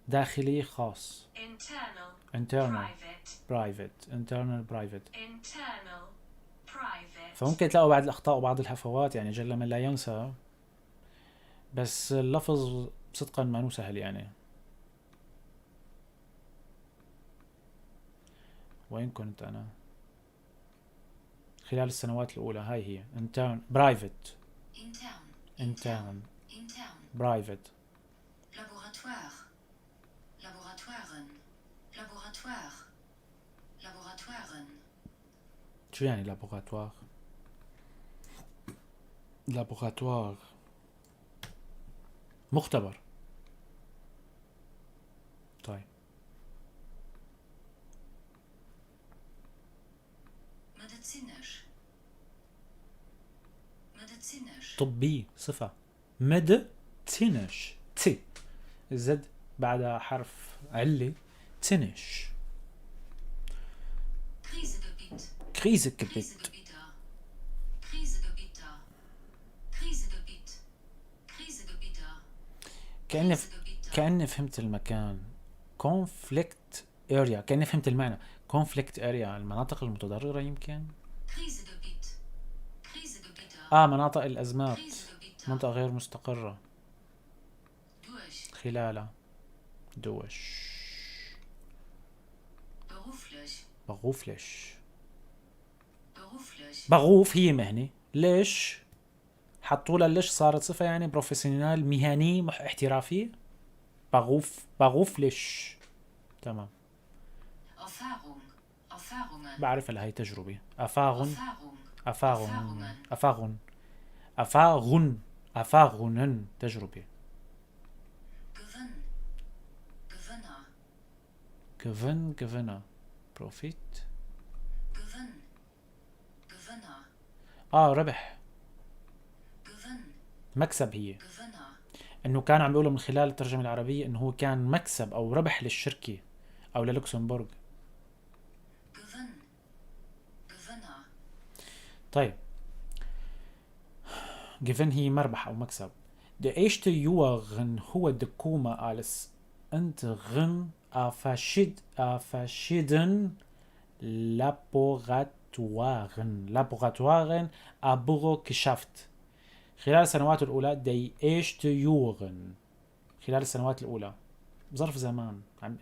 داخلي خاص. Internal. Internal. Private. Private. Internal private. Internal. Private. فممكن تلاقوا بعض الأخطاء وبعض الهفوات، جل من لا ينسى، بس اللفظ صدقا ما هو سهل. وين كنت أنا؟ خلال السنوات الأولى، هاي هي intern private. Intern. Intern. Intern. Private. Laboratoire. Laboratoiren. Laboratoire. Laboratoiren. شو يعني laboratoire؟ Laboratoire مختبر. طيب. Medizinisch. Medizinisch. طبي صفة. Medizinisch. تي زد بعد حرف علي. تنش. Krisegebiet. Krisegebiet. Krisegebieter. Krisegebieter. Krisegebiet. Krisegebieter. كأني فهمت المكان. Konfliktgebiet. area، كأني فهمت المعنى. conflict area المناطق المتضررة يمكن. Krisegebiet. Krisegebiete. مناطق الأزمات، Krisegebiete. منطقة غير مستقرة. Durch. خلالها durch. Beruflich. Beruflich. Beruflich. Beruf هي مهنة، ليش حطوا لها lich؟ صارت صفة يعني professional، مهني، احترافي. Beruf، beruflich، تمام. Erfahrung. Erfahrungen. بعرف هاي تجربة. Erfahrung. Erfahrung. Erfahrung، Erfahrung، Erfahrung، Erfahrungen، تجربة. Gewinn. Gewinner. Gewinn، Gewinner، Profit. Gewinn. Gewinner. ربح. Gewinn. مكسب هي. Gewinner. انه كان عم بيقولوا من خلال الترجمة العربية انه هو كان مكسب او ربح للشركة او للوكسمبورغ. Gewinn. Gewinner. طيب، Gewinn هي مربح او مكسب. De eerste jaren hoe de Komma als interim à verschiedenen Laboratoren a Bürogeschäft. خلال السنوات الأولى، die eerste jaren، خلال السنوات الأولى، ظرف زمان عم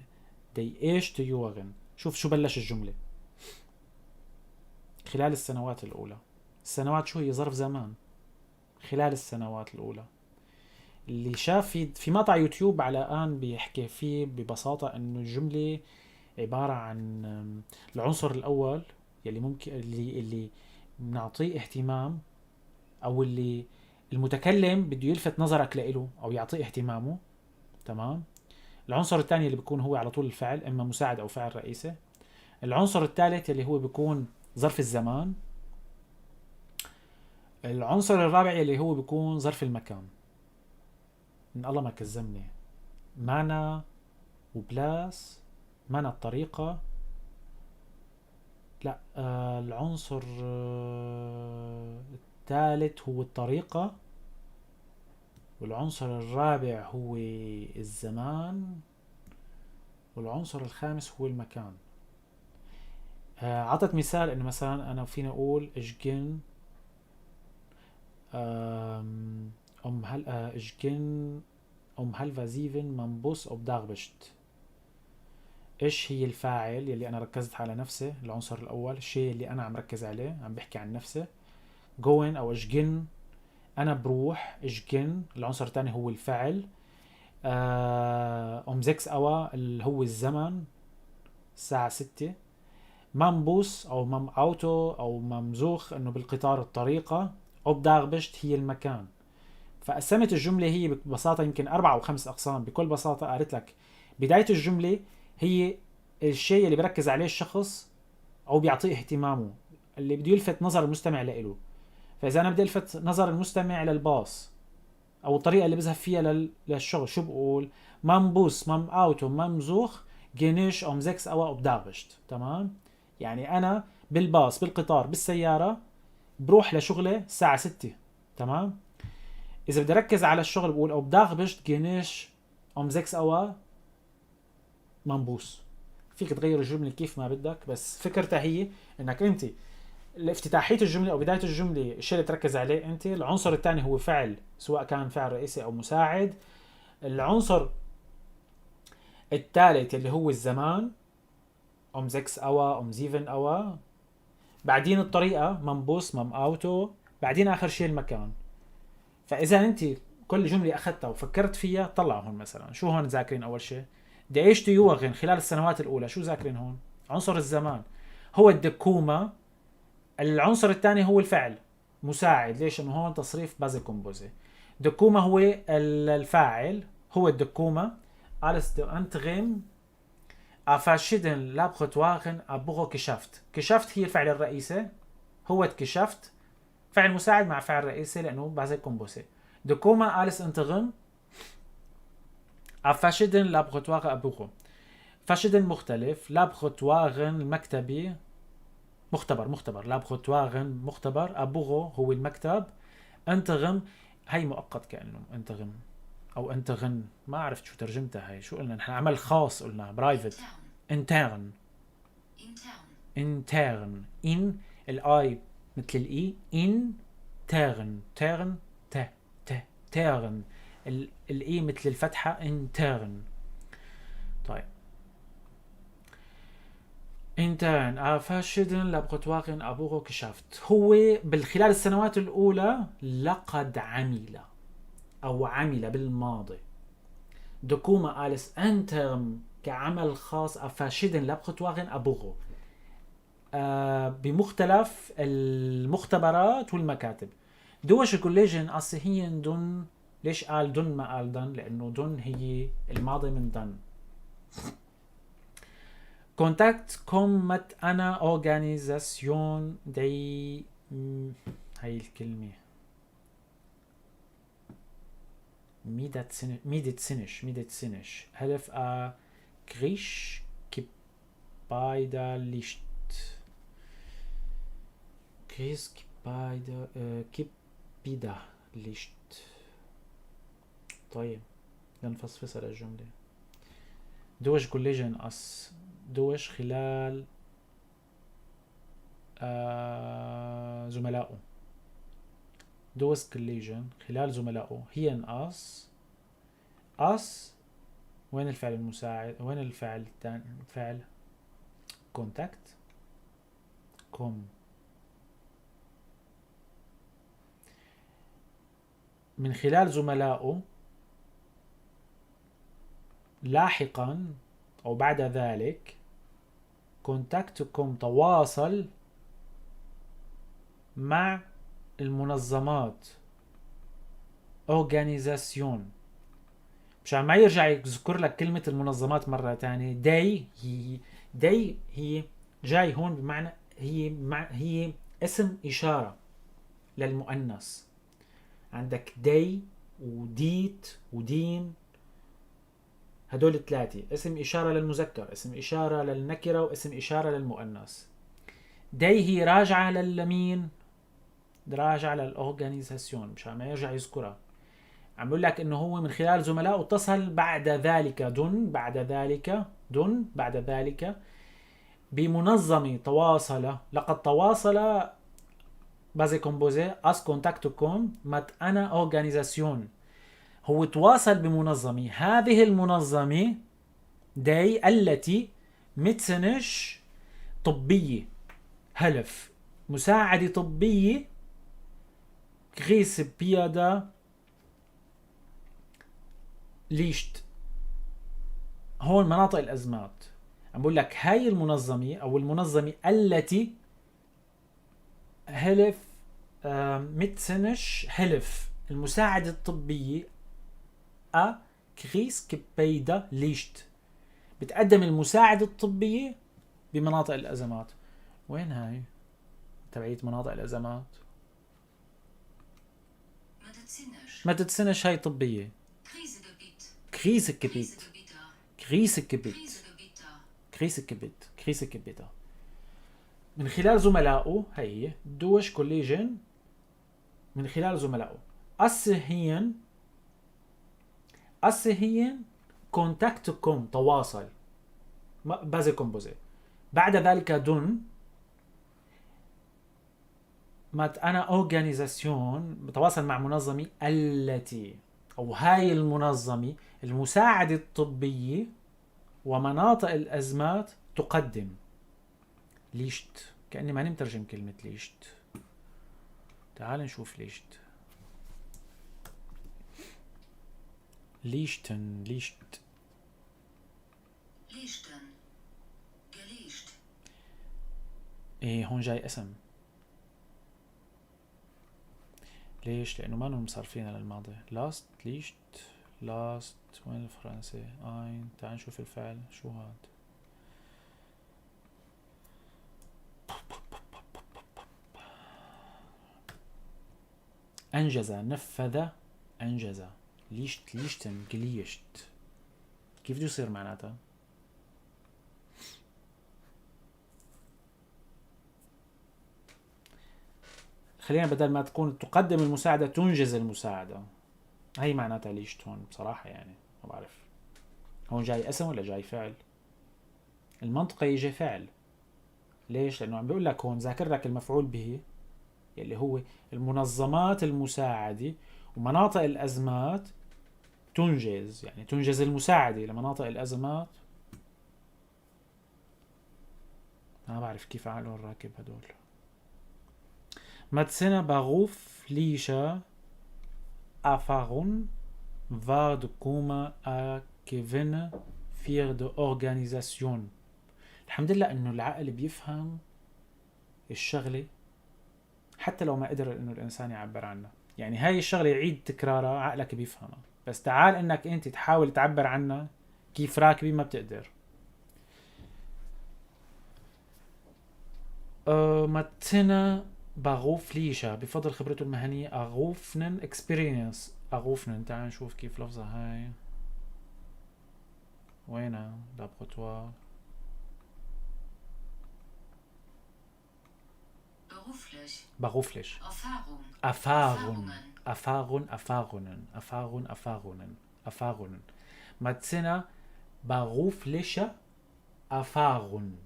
die eerste jaren. شوف شو بلش الجملة، خلال السنوات الأولى. السنوات شو هي؟ ظرف زمان. خلال السنوات الأولى. اللي شاف في مقطع يوتيوب على آن بيحكي فيه ببساطة إنه الجملة عبارة عن العنصر الأول يلي ممكن اللي بنعطيه اهتمام أو اللي المتكلم بده يلفت نظرك لإله أو يعطيه اهتمامه، تمام. العنصر الثاني اللي بيكون هو على طول الفعل، إما مساعد أو فعل رئيسي. العنصر الثالث اللي هو بيكون ظرف الزمان. العنصر الرابع اللي هو بيكون ظرف المكان. من الله ما كزمني، معنى و Platz، معنى الطريقة. لا، العنصر الثالث هو الطريقة، والعنصر الرابع هو الزمان، والعنصر الخامس هو المكان. عطت مثال انه مثلا انا فيني اقول ich geh um hal ich geh um halb sieben mam Bus op d'Arbecht. ايش هي الفاعل يلي انا ركزت على نفسي؟ العنصر الاول، الشيء اللي انا عم ركز عليه، عم بحكي عن نفسي. goen او ich geh، انا بروح. ich geh العنصر الثاني هو الفعل. Um 6 Uhr اللي هو الزمن، الساعة 6. mam Bus او mam Auto او mam Zug، انه بالقطار، الطريقة. op d'Arbecht هي المكان. فقسمت الجملة هي ببساطة يمكن 4 أو 5 أقسام. بكل بساطة قالت لك بداية الجملة هي الشيء اللي بركز عليه الشخص أو بيعطيه اهتمامه، اللي بده يلفت نظر المستمع لإله. فإذا أنا بدي ألفت نظر المستمع للباص أو الطريقة اللي بذهب فيها للشغل، شو بقول؟ mam Bus، mam Auto، mam Zug geh ich um 6 Uhr op d'Arbecht، تمام؟ يعني أنا بالباص، بالقطار، بالسيارة بروح لشغلي الساعة 6، تمام؟ إذا بدي أركز على الشغل بقول op d'Arbecht geh ich um 6 Uhr mam Bus. فيك تغير الجملة كيف ما بدك، بس فكرتها هي انك انت الافتتاحية الجملة او بداية الجملة الشيء اللي تركز عليه انت. العنصر الثاني هو فعل، سواء كان فعل رئيسي او مساعد. العنصر الثالث اللي هو الزمان، um 6 Uhr، um 7 Uhr. بعدين الطريقة، mam Bus، mam Auto. بعدين اخر شيء المكان. فاذا انت كل جملة اخذتها وفكرت فيها طلع هون مثلا شو هون ذاكرين؟ اول شيء de eerste jaren، خلال السنوات الاولى، شو ذاكرين هون؟ عنصر الزمان هو de Komma. العنصر الثاني هو الفعل مساعد. ليش؟ انه هون تصريف passé composé. de Komma هو الفاعل، هو de Komma als de interim à verschiedenen Laboratoren a Bürogeschäft. Geschäft هي الفعل الرئيسي، هو Geschäft فعل مساعد مع فعل رئيسي لانه passé composé. de Komma als interim à verschiedenen Laboratoren a Büro. verschieden مختلف، Laboratoren المكتبي، مختبر، مختبر، Laboratoren مختبر، a Büro هو المكتب. interim هي مؤقت، كانه interim او intern، ما عرفت شو ترجمتها هاي. شو قلنا نحن؟ عمل خاص قلنا، private. Intern. intern. Intern. intern، in ال I مثل ال E، intern، tern، ت ت tern، ال E مثل الفتحة، intern. طيب intern verschiedenen Laboratorien a Büro geschafft. هو بالخلال السنوات الأولى لقد عمل أو عمل بالماضي. دكوما als intern كعمل خاص verschiedenen Laboratorien a Büro، بمختلف المختبرات والمكاتب. durch Kollegen أصل هي dann. ليش قال dann ما قال دن؟ لأنه dann هي الماضي من dann. Kontakt komm mit einer Organisation die، هاي الكلمة medizinisch، medizinisch Hilfe a Krisengebiete leistet. Krisengebiete، Gebiete leistet. طيب لنفصفصها للجملة. durch Kollegen aus durch خلال زملائه. durch Kollegen خلال زملائه. هي aus، aus وين الفعل المساعد؟ وين الفعل الثاني؟ فعل Kontakt komm. من خلال زملائه لاحقا أو بعد ذلك Kontakt komm تواصل مع المنظمات Organisation. مشان ما يرجع يذكر لك كلمة المنظمات مرة تانية. die هي، die هي جاي هون بمعنى هي، مع هي اسم إشارة للمؤنث. عندك die و det و den، هدول الثلاثة اسم إشارة للمذكر، اسم إشارة للنكرة، واسم إشارة للمؤنث. die هي راجعة للمين؟ راجعة لل Organisation، مشان ما يرجع يذكرها. عم بقول لك إنه هو من خلال زملائه اتصل بعد ذلك dann، بعد ذلك dann، بعد ذلك بمنظمة تواصل، لقد تواصل passé composé aus Kontakt komm mit einer Organisation. هو تواصل بمنظمة، هذه المنظمة die التي medizinisch طبية، Hilfe مساعدة طبية، Krisengebiete leistet. هون مناطق الأزمات. عم بقول لك هاي المنظمة أو المنظمة التي Hilfe، medizinisch Hilfe المساعدة الطبية a Krisengebiete leistet، بتقدم المساعدة الطبية بمناطق الأزمات. وين هاي تبعية مناطق الأزمات؟ Medizinisch. Medizinisch هاي طبية. Krisengebiet. Krisengebiet. Krisengebiete. Krisengebiet. Krisengebiet. Krisengebiete. من خلال زملائه، هي durch Kollegen، من خلال زملائه الصحيين، الصحيين Kontakt komm تواصل passé composé. بعد ذلك dann mit einer Organisation بتواصل مع منظمة التي أو هاي المنظمة المساعدة الطبية ومناطق الأزمات تقدم. leistet كأني ماني مترجم كلمة leistet. تعال نشوف leistet. leisten، leistet. Leisten. Geleischt. ايه هون جاي اسم. ليش؟ لأنه ما لهم مصرفين للماضي. لاست، leischt، last، وين الفرنسي؟ اين، تعال نشوف الفعل شو هاد. أنجز، نفذ، أنجز. leischt، leisten، geleischt. كيف بده يصير معناتها؟ خلينا بدل ما تكون تقدم المساعدة تنجز المساعدة. هي معناتها leischt هون بصراحة، ما بعرف هون جاي اسم ولا جاي فعل. المنطقة يجي فعل. ليش؟ لأنه عم بيقول لك هون ذاكر لك المفعول به يلي هو المنظمات المساعدة ومناطق الأزمات تنجز، يعني تنجز المساعدة لمناطق الأزمات. ما بعرف كيف عقلهم راكب هدول. Mit seiner beruflicher Erfahrung war de Kummer ein Gewinn für die Organisation. الحمد لله انه العقل بيفهم الشغلة حتى لو ما قدر انه الانسان يعبر عنها. يعني هاي الشغلة يعيد تكرارها عقلك بيفهمها، بس تعال انك انت تحاول تعبر عنها كيف راكبة ما بتقدر. Mit seiner beruflicher بفضل خبرته المهنية Erfahrungen experience Erfahrungen. تعال نشوف كيف لفظها هاي، وينها laboratoire. Beruflich. Beruflich. Erfahrung. Erfahrung. Erfahrung, Erfahrungen. Erfahrung, Erfahrungen. Erfahrungen. Mit seiner beruflicher Erfahrung.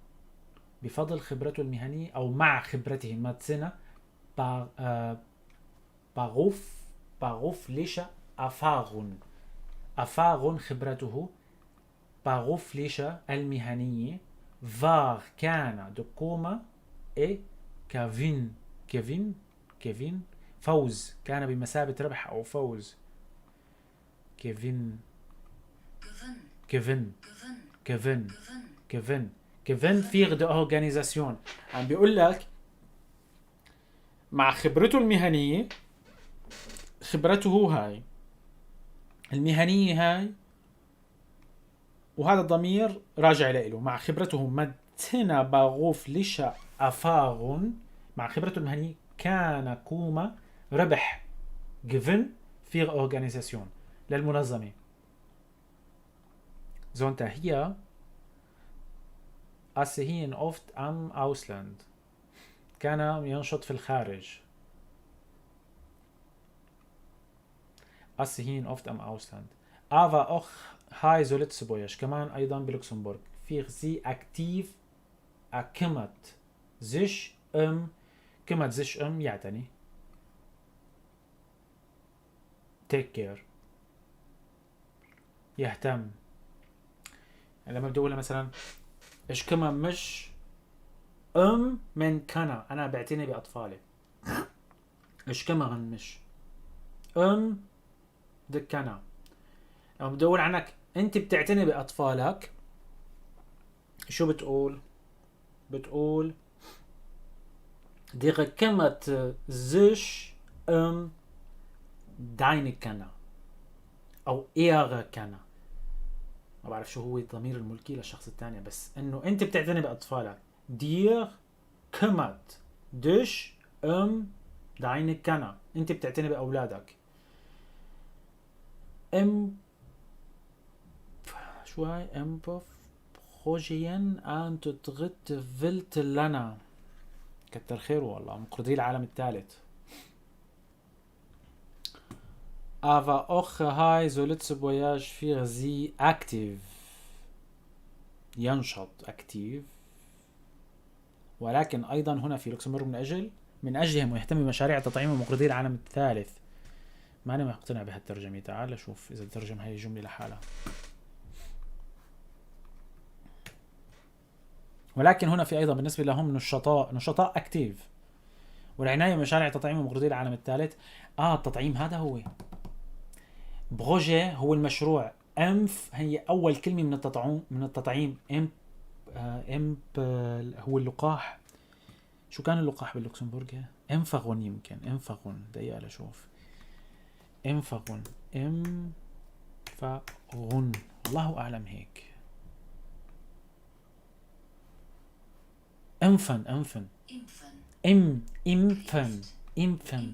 بفضل خبرته المهنية أو مع خبرته. Mit seiner beruflicher Erfahrung. Erfahrung خبرته beruflicher المهنية. war كان de Kummer إيه Gewinn Gewinn Gewinn فوز، كان بمثابة ربح أو فوز. Gewinn Gewinn. Gewinn. Gewinn. Gewinn. Gewinn. Gewinn für die Organisation. عم بيقول لك مع خبرته المهنية، خبرته هاي المهنية هاي، وهذا الضمير راجع لإله، مع خبرته mit seiner beruflicher Erfahrung، مع خبرته المهنية كان Kummer ربح Gewinn für Organisation للمنظمة. Zonta hier Asehin oft am Ausland. كان ينشط في الخارج. Asehin oft am Ausland. Aber auch هاي zu Lützeburg كمان أيضا بلوكسمبورغ. Für sie aktiv kümmert sich kümmert sich يعتني. Take care. يهتم. لما بدي أقول مثلا ich kümmere mich mein Kinder، أنا بعتني بأطفالي. Ich kümmere mich die Kinder. لما بدي أقول عنك أنت بتعتني بأطفالك، شو بتقول؟ بتقول der kümmert sich deine Kinder أو ihre Kinder. ما بعرف شو هو الضمير الملكي للشخص الثاني، بس إنه أنت بتعتني بأطفالك. Der kümmert dich deine Kinder. أنت بتعتني بأولادك. ام شو هاي؟ Impfprojekten an dritte Weltländer. كتر خيره والله، مقرضي العالم الثالث. Aber auch هاي zu Lützeburg für sie aktiv. ينشط aktiv. ولكن أيضا هنا في لوكسمبورغ من أجلهم ويهتم بمشاريع تطعيم ومقرضي العالم الثالث. ما أنا مقتنع بهالترجمة، تعال أشوف إذا ترجم هاي الجملة لحالها. ولكن هنا في أيضا بالنسبة لهم نشطاء أكتيف والعناية بمشاريع تطعيم ومقرضي العالم الثالث. التطعيم هذا هو projet، هو المشروع. Impf هي أول كلمة من التطعيم، من التطعيم. Impf هو اللقاح. شو كان اللقاح باللوكسمبورغ؟ Impfung يمكن، Impfung. دقيقة لشوف. Impfung، Impfung، الله أعلم هيك. Impfen، impfen. Impfen. Impfen، impfen، Impfen.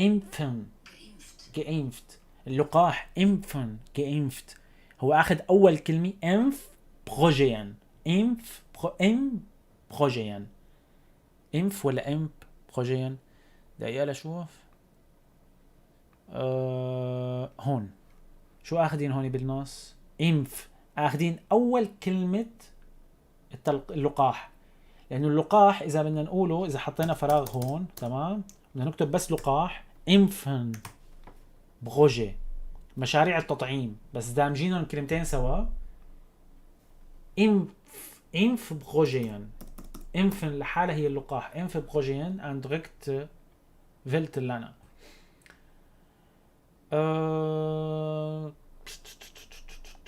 Impfen. Geimpft. Geimpft. اللقاح impfen، geimpft. هو أخذ أول كلمة Impfprojet، Impf Pro، Impfprojet، Impf ولا Impfprojet؟ دقيقة لشوف. هون شو أخذين هون بالنص؟ Impf. أخذين أول كلمة اللقاح، لأنه اللقاح إذا بدنا نقوله، إذا حطينا فراغ هون، تمام، بدنا نكتب بس لقاح، Impfen Projet، مشاريع التطعيم، بس دامجينهم كلمتين سوا. Impfprojeien، Impfen لحالها هي اللقاح، Impfprojeien an Dritte Weltländer.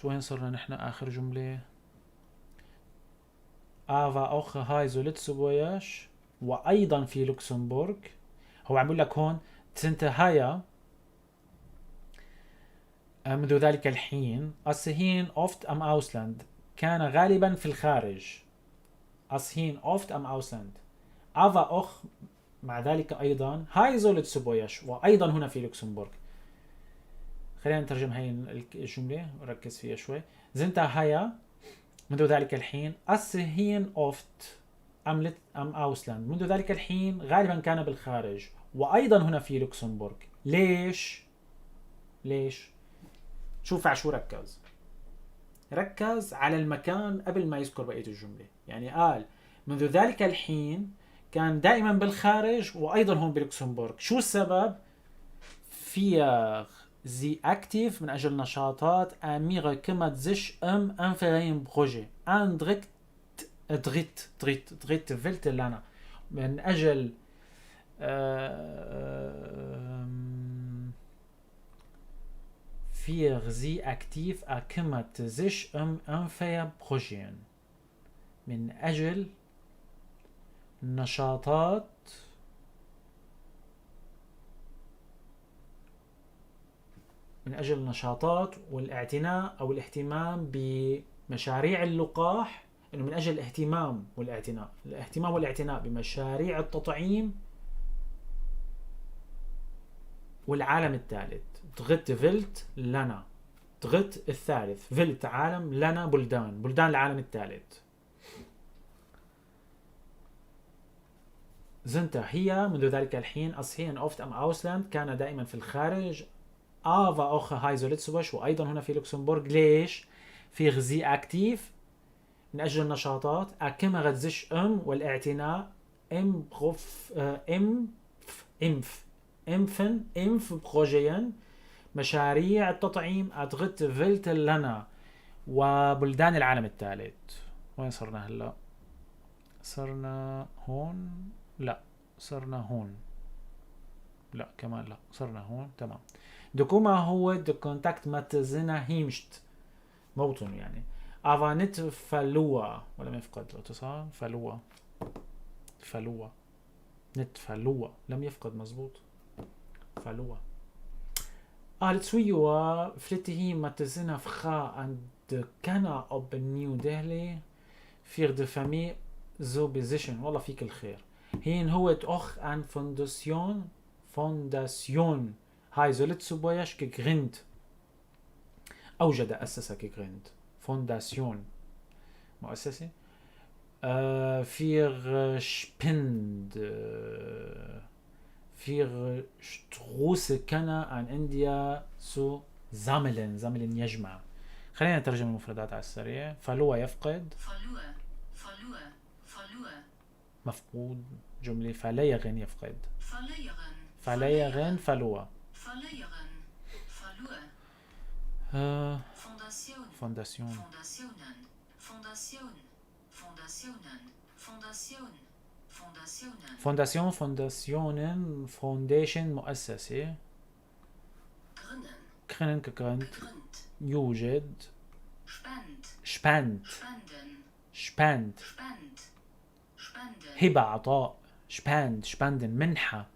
وين صرنا نحن؟ آخر جملة. aber auch hei zu Lëtzebuerg، وأيضا في لوكسمبورغ. هو عم بيقول لك هون zënterhier، منذ ذلك الحين، ass hien oft am Ausland، كان غالبا في الخارج. ass hien oft am Ausland. aber auch، مع ذلك أيضا، hei zu Lëtzebuerg، وأيضا هنا في لوكسمبورغ. خلينا نترجم هاي الجملة ونركز فيها شوي. zënterhier، منذ ذلك الحين، ass hien oft am Ausland، منذ ذلك الحين غالبا كان بالخارج وأيضا هنا في لوكسمبورغ. ليش؟ ليش؟ شوف على شو ركز. ركز على المكان قبل ما يذكر بقية الجملة. يعني قال منذ ذلك الحين كان دائما بالخارج وأيضا هون بلوكسمبورغ. شو السبب؟ fir si aktiv، من أجل نشاطات، Amire kümmert sich Impfprojete an Dritt Dritt Dritt Dritte Weltländer، من أجل fir si aktiv kümmert sich Impfprojeten، من أجل نشاطات من أجل النشاطات والاعتناء أو الاهتمام بمشاريع اللقاح، إنه من أجل الاهتمام والاعتناء، الاهتمام والاعتناء بمشاريع التطعيم والعالم الثالث. Dritte Weltländer، Dritte الثالث، Welt عالم، Länder بلدان، بلدان العالم الثالث. zënterhier منذ ذلك الحين، ass hien oft am Ausland، كان دائما في الخارج. aber auch hei zu Lëtzebuerg، وأيضا هنا في لوكسمبورغ. ليش؟ fir si aktiv، من أجل النشاطات. kümmert sich um والاعتناء، Impf Impf Impf Impfen Impfprojeten، مشاريع التطعيم. Dritte Weltländer وبلدان العالم الثالث. وين صرنا هلا؟ صرنا هون؟ لا، صرنا هون. لا كمان لا، صرنا هون. تمام. De Kuma huet de Kontakt mat senger Heemecht، موطن يعني. aber net verluer، ولم يفقد الاتصال. verluer، verluer، net verluer، لم يفقد، مزبوط، verluer. All zwee Joer flitt hie mat senger Fra an de Kanner op New Delhi fir de Famille ze besichen. والله فيك الخير. Hien huet och eng Fondatioun, Fondatioun hei zu Lëtzebuerg gegrënnt. أوجد، أسس، gegrënnt. Fondatioun مؤسسة. Fir Spend fir Stroossekanner an India zu sammelen. Sammeln يجمع. خلينا نترجم المفردات على السريع. verluer يفقد، verluer verluer verluer مفقود جملة. verléieren يفقد، verléieren verléieren verluer. verléieren verluer Fondatioun Fondatioun Fondatiounen Fondatioun Fondatiounen Fondatioun Fondatiounen Fondation Fondatiounen foundation مؤسسة. grënnen grënnen gegrënnt gegrënnt يوجد. Spend Spend spenden Spend Spend spenden هبة عطاء. Spend spenden منحة.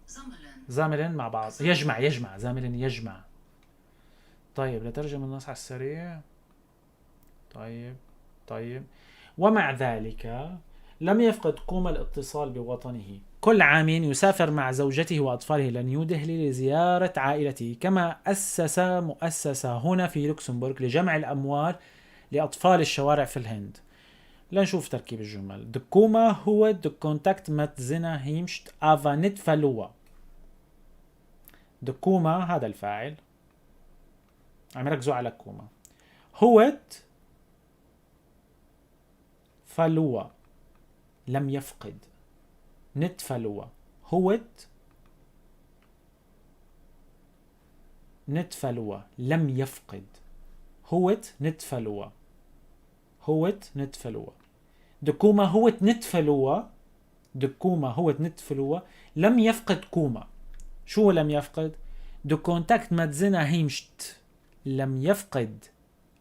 sammelen sammelen مع بعض يجمع، يجمع، sammeln يجمع. طيب لترجم النص على السريع. طيب ومع ذلك لم يفقد كوما الاتصال بوطنه. كل عام يسافر مع زوجته وأطفاله إلى نيودلهي لزيارة عائلته، كما أسس مؤسسة هنا في لوكسمبورغ لجمع الأموال لأطفال الشوارع في الهند. لنشوف تركيب الجمل. De Kuma huet de Kontakt mat senger Heemecht awer net verluer. De Kuma هذا الفاعل، عم يركزوا على كوما. huet verloor، لم يفقد. net verloor huet net verloor، لم يفقد. huet net verloor، huet net verloor. de Komma huet net verloor، de Komma huet net verloor، لم يفقد كوما. شو لم يفقد؟ de contact met zijne heimat، لم يفقد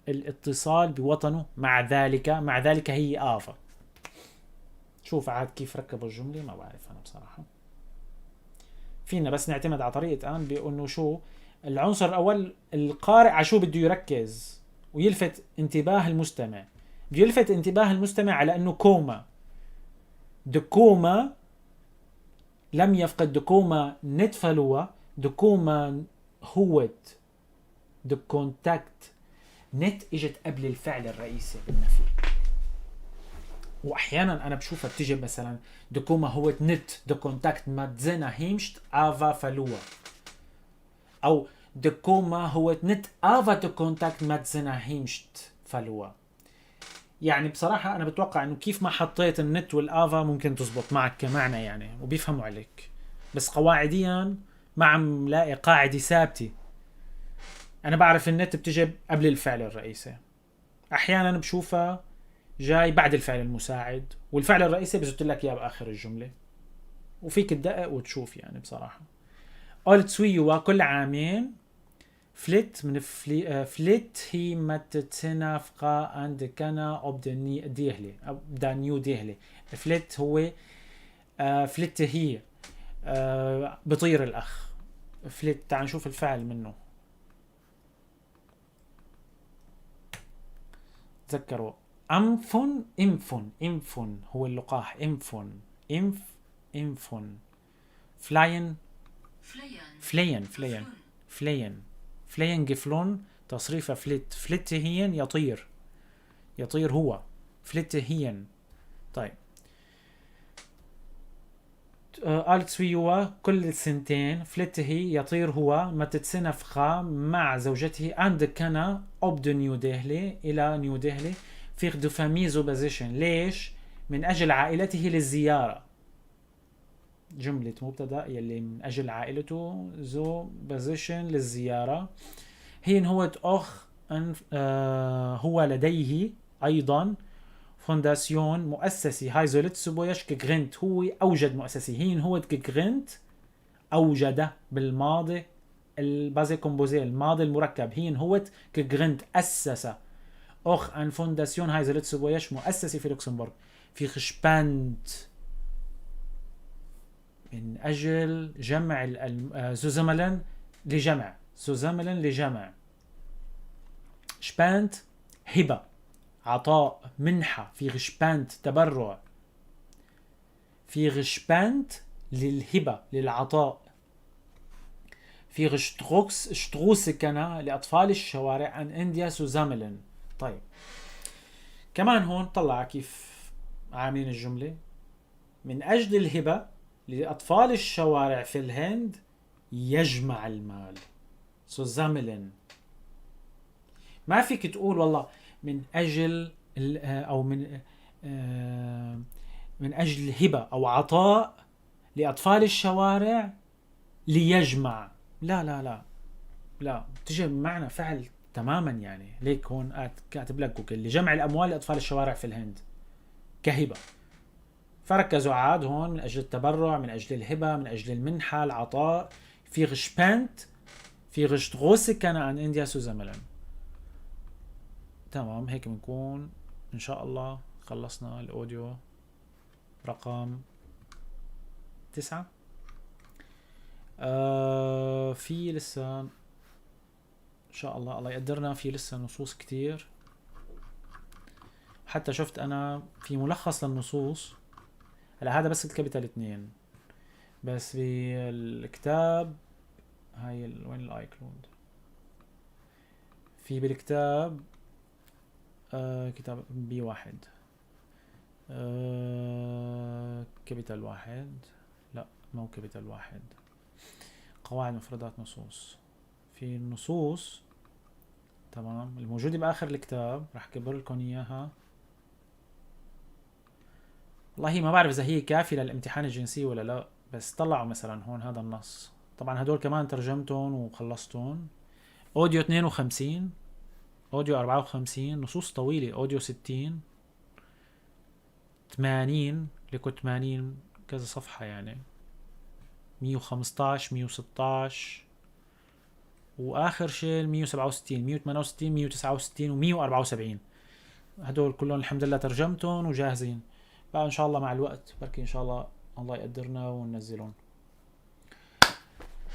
الاتصال بوطنه. مع ذلك، مع ذلك هي aber. شوف عاد كيف ركبوا الجملة، ما بعرف أنا بصراحة. فينا بس نعتمد على طريقة آن بأنه شو العنصر الأول، القارئ على شو بده يركز ويلفت انتباه المستمع. بده يلفت انتباه المستمع على أنه كوما، de Komma لم يفقد، de Komma net verloor، de Komma huet de contact. net اجت قبل الفعل الرئيسي بالنفي، واحيانا انا بشوفها بتيجي مثلا de Komma huet net de contact met zijne heimat aber verloor، او de Komma huet net aber de contact met zijne heimat verloor. يعني بصراحة أنا بتوقع إنه كيف ما حطيت ال net وال aber ممكن تزبط معك كمعنى يعني، وبيفهموا عليك، بس قواعديا ما عم لاقي قاعدة ثابتة. أنا بعرف ال net بتجي قبل الفعل الرئيسي، أحيانا بشوفها جاي بعد الفعل المساعد، والفعل الرئيسي بزت لك إياه بآخر الجملة، وفيك تدقق وتشوف يعني بصراحة. alle twee jaar كل عامين vliegt من vliegt hij met zijne vrouw en de kinderen op de Delhi، de New Delhi. vliegt هو vliegt هي، بطير الأخ. vliegt، تعال نشوف الفعل منه. تذكروا impfen، impfen، impfen هو اللقاح، impfen، impf، impfen. vliegen، vliegen، vliegen، vliegen، vliegen، vliegen gevlogen، تصريفه vliegt، vliegt hij يطير، يطير هو، vliegt hij. طيب alle twee jaar كل سنتين vliegt hij يطير هو met zijne vrouw مع زوجته en de kinderen op de New Delhi إلى نيو دهلي voor de familie te bezoeken. ليش؟ من أجل عائلته للزيارة. جملة مبتدأ يلي من أجل عائلته te bezoeken للزيارة. hij huet ook een هو لديه أيضا fondation مؤسسة هاي zo Lëtzebuerg gegrënnt، هو أوجد مؤسسة. hij huet gegrënnt أوجد بالماضي ال passé composé الماضي المركب. hij huet gegrënnt أسس ook een fondation هاي zo Lëtzebuerg مؤسسة في لوكسمبورغ voor spende من أجل جمع te zamelen لجمع، te zamelen لجمع. spende هبة، عطاء، منحة. voor spende تبرع، voor spende للهبة للعطاء. voor straatkinderen لأطفال الشوارع in India te zamelen. طيب كمان هون طلع كيف عاملين الجملة، من أجل الهبة لأطفال الشوارع في الهند يجمع المال. te zamelen. ما فيك تقول والله من أجل أو من أجل هبة أو عطاء لأطفال الشوارع ليجمع. لا لا لا لا، تجي بمعنى فعل تماما. يعني ليك هون كاتب لك جوجل لجمع الأموال لأطفال الشوارع في الهند كهبة. فركزوا عاد هون من أجل التبرع، من أجل الهبة، من أجل المنحة، العطاء. voor spende voor straatkinderen in India te zamelen. تمام، هيك بنكون إن شاء الله خلصنا ال audio رقم 9. في لسه إن شاء الله الله يقدرنا، في لسه نصوص كتير. حتى شفت أنا في ملخص للنصوص. هلا هذا بس ال Kapitel 2 بس، بالكتاب هاي وين ال iCloud؟ في بالكتاب كتاب B 1، Kapitel 1، لا مو Kapitel 1، قواعد مفردات نصوص. في النصوص تمام الموجودة بآخر الكتاب، راح أكبر لكم إياها. والله ما بعرف إذا هي كافية للامتحان الجنسي ولا لا، بس طلعوا مثلا هون هذا النص. طبعا هدول كمان ترجمتهم وخلصتهم. audio 52، audio 54، نصوص طويلة، audio 60، 80، لكو 80 كذا صفحة يعني، 115، 116، واخر شيء 167، 168، 169 و 174. هدول كلهم الحمد لله ترجمتهم وجاهزين. بقى ان شاء الله مع الوقت بركي ان شاء الله الله يقدرنا وننزلهم.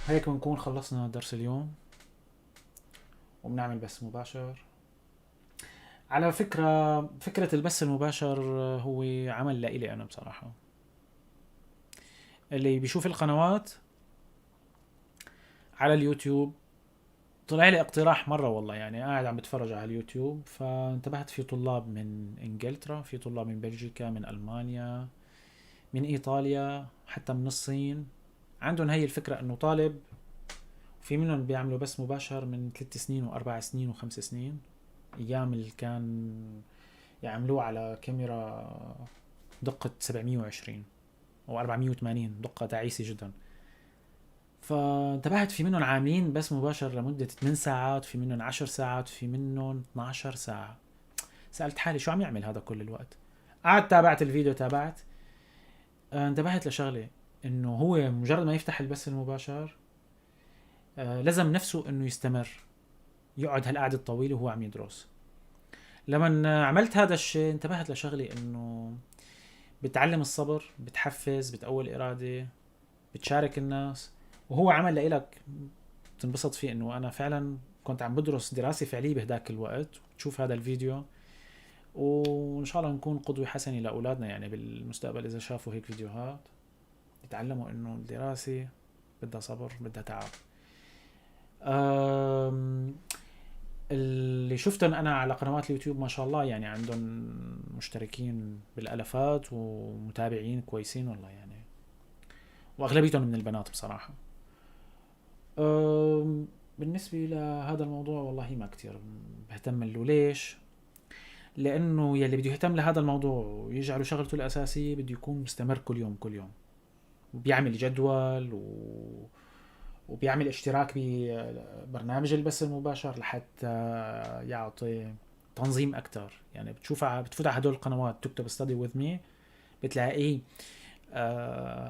هيك بنكون خلصنا درس اليوم وبنعمل بث مباشر. على فكرة، فكرة البث المباشر هو عمل لإلي أنا بصراحة. اللي بيشوف القنوات على اليوتيوب، طلع لي اقتراح مرة والله، يعني قاعد عم بتفرج على اليوتيوب فانتبهت في طلاب من انجلترا، في طلاب من بلجيكا، من ألمانيا، من إيطاليا، حتى من الصين، عندهم هي الفكرة انه طالب، في منهم بيعملوا بث مباشر من 3 سنين و4 سنين و5 سنين، ايام اللي كان يعملوه على كاميرا دقة 720 او 480، دقة تعيسة جدا. فانتبهت في منهم عاملين بث مباشر لمدة 8 ساعات، في منهم 10 ساعات، في منهم 12 ساعة. سألت حالي شو عم يعمل هذا كل الوقت؟ قعدت تابعت الفيديو، تابعت، انتبهت لشغلة انه هو مجرد ما يفتح البث المباشر لزم نفسه انه يستمر يقعد هالقعدة الطويلة وهو عم يدرس. لما عملت هذا الشيء انتبهت لشغلة انه بتعلم الصبر، بتحفز، بتقوي الإرادة، بتشارك الناس، وهو عمل لإلك تنبسط فيه انه انا فعلا كنت عم بدرس دراسة فعلية بهداك الوقت. تشوف هذا الفيديو، وان شاء الله نكون قدوة حسنة لاولادنا، يعني بالمستقبل اذا شافوا هيك فيديوهات يتعلموا انه الدراسة بدها صبر، بدها تعب. اللي شفتهم انا على قنوات اليوتيوب ما شاء الله يعني عندهم مشتركين بالالافات ومتابعين كويسين والله يعني، واغلبيتهم من البنات بصراحة. بالنسبة لهذا الموضوع والله ما كتير بهتم له. ليش؟ لانه يلي بده يهتم لهذا الموضوع ويجعله شغلته الاساسية بده يكون مستمر كل يوم كل يوم، بيعمل جدول وبيعمل اشتراك ببرنامج البث المباشر لحتى يعطي تنظيم اكثر. يعني بتشوف، بتفوت على هدول القنوات، تكتب study with me، بتلاقيه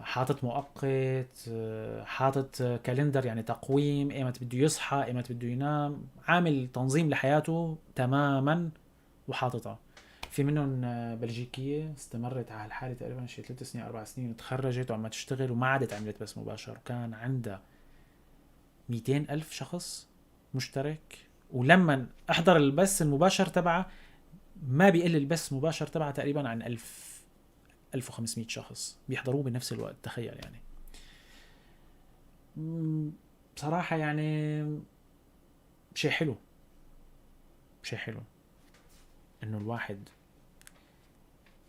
حاطط مؤقت، حاطط calendar، يعني تقويم، ايمت بده يصحى، ايمت بده ينام، عامل تنظيم لحياته تماما وحاططها. في منهم بلجيكية استمرت على الحالة تقريبا شي 3 سنين 4 سنين، وتخرجت وعم تشتغل وما عادت عملت بث مباشر، وكان عندها 200 ألف شخص مشترك. ولما احضر البث المباشر تبعها ما بيقل البث المباشر تبعها تقريبا عن 1000 1500 شخص بيحضروه بنفس الوقت. تخيل يعني، بصراحة يعني شيء حلو، شيء حلو انه الواحد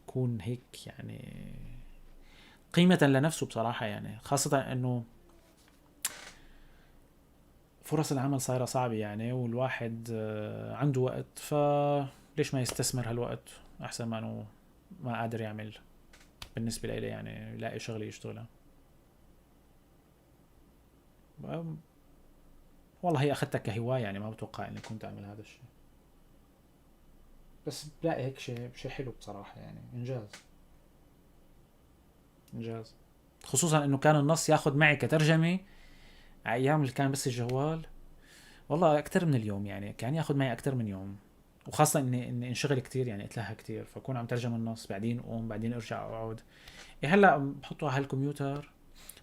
يكون هيك يعني قيمة لنفسه بصراحة، يعني خاصة انه فرص العمل صايرة صعبة يعني، والواحد عنده وقت، فليش ما يستثمر هالوقت احسن ما انه ما قادر يعمل بالنسبة لإلي يعني يلاقي شغلة يشتغلها. والله هي اخذتها كهواية، يعني ما بتوقع اني كنت اعمل هذا الشيء، بس بلاقي هيك شيء شيء حلو بصراحة، يعني انجاز، انجاز، خصوصا انه كان النص ياخذ معي كترجمة على ايام اللي كان بس الجوال والله اكثر من اليوم، يعني كان ياخذ معي اكثر من يوم، وخاصة اني انشغل كثير، يعني اتلهى كثير، فكون عم ترجم النص بعدين اقوم بعدين ارجع اقعد. إيه هلا بحطه على الكمبيوتر،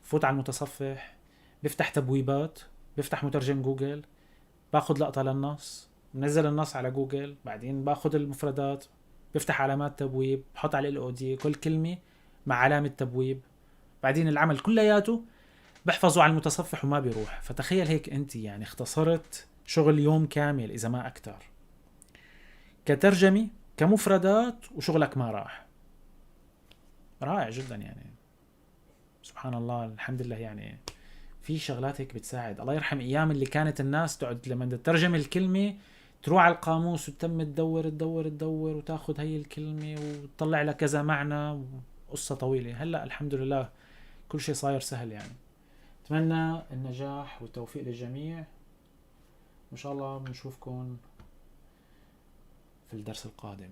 فوت على المتصفح، بفتح تبويبات، بفتح مترجم جوجل، باخذ لقطة للنص، بنزل النص على جوجل، بعدين باخذ المفردات، بفتح علامات تبويب، بحط على LOD كل كلمة مع علامة تبويب، بعدين العمل كلياته بحفظه على المتصفح وما بيروح. فتخيل هيك انت يعني اختصرت شغل يوم كامل اذا ما اكثر كترجمة كمفردات، وشغلك ما راح. رائع جدا يعني، سبحان الله، الحمد لله. يعني في شغلات هيك بتساعد. الله يرحم ايام اللي كانت الناس تقعد لما تترجم الكلمه تروح على القاموس وتم تدور تدور تدور وتاخذ هي الكلمه وتطلع لها كذا معنى. قصة طويلة. هلا الحمد لله كل شيء صاير سهل يعني. أتمنى النجاح والتوفيق للجميع، وإن شاء الله بنشوفكم في الدرس القادم.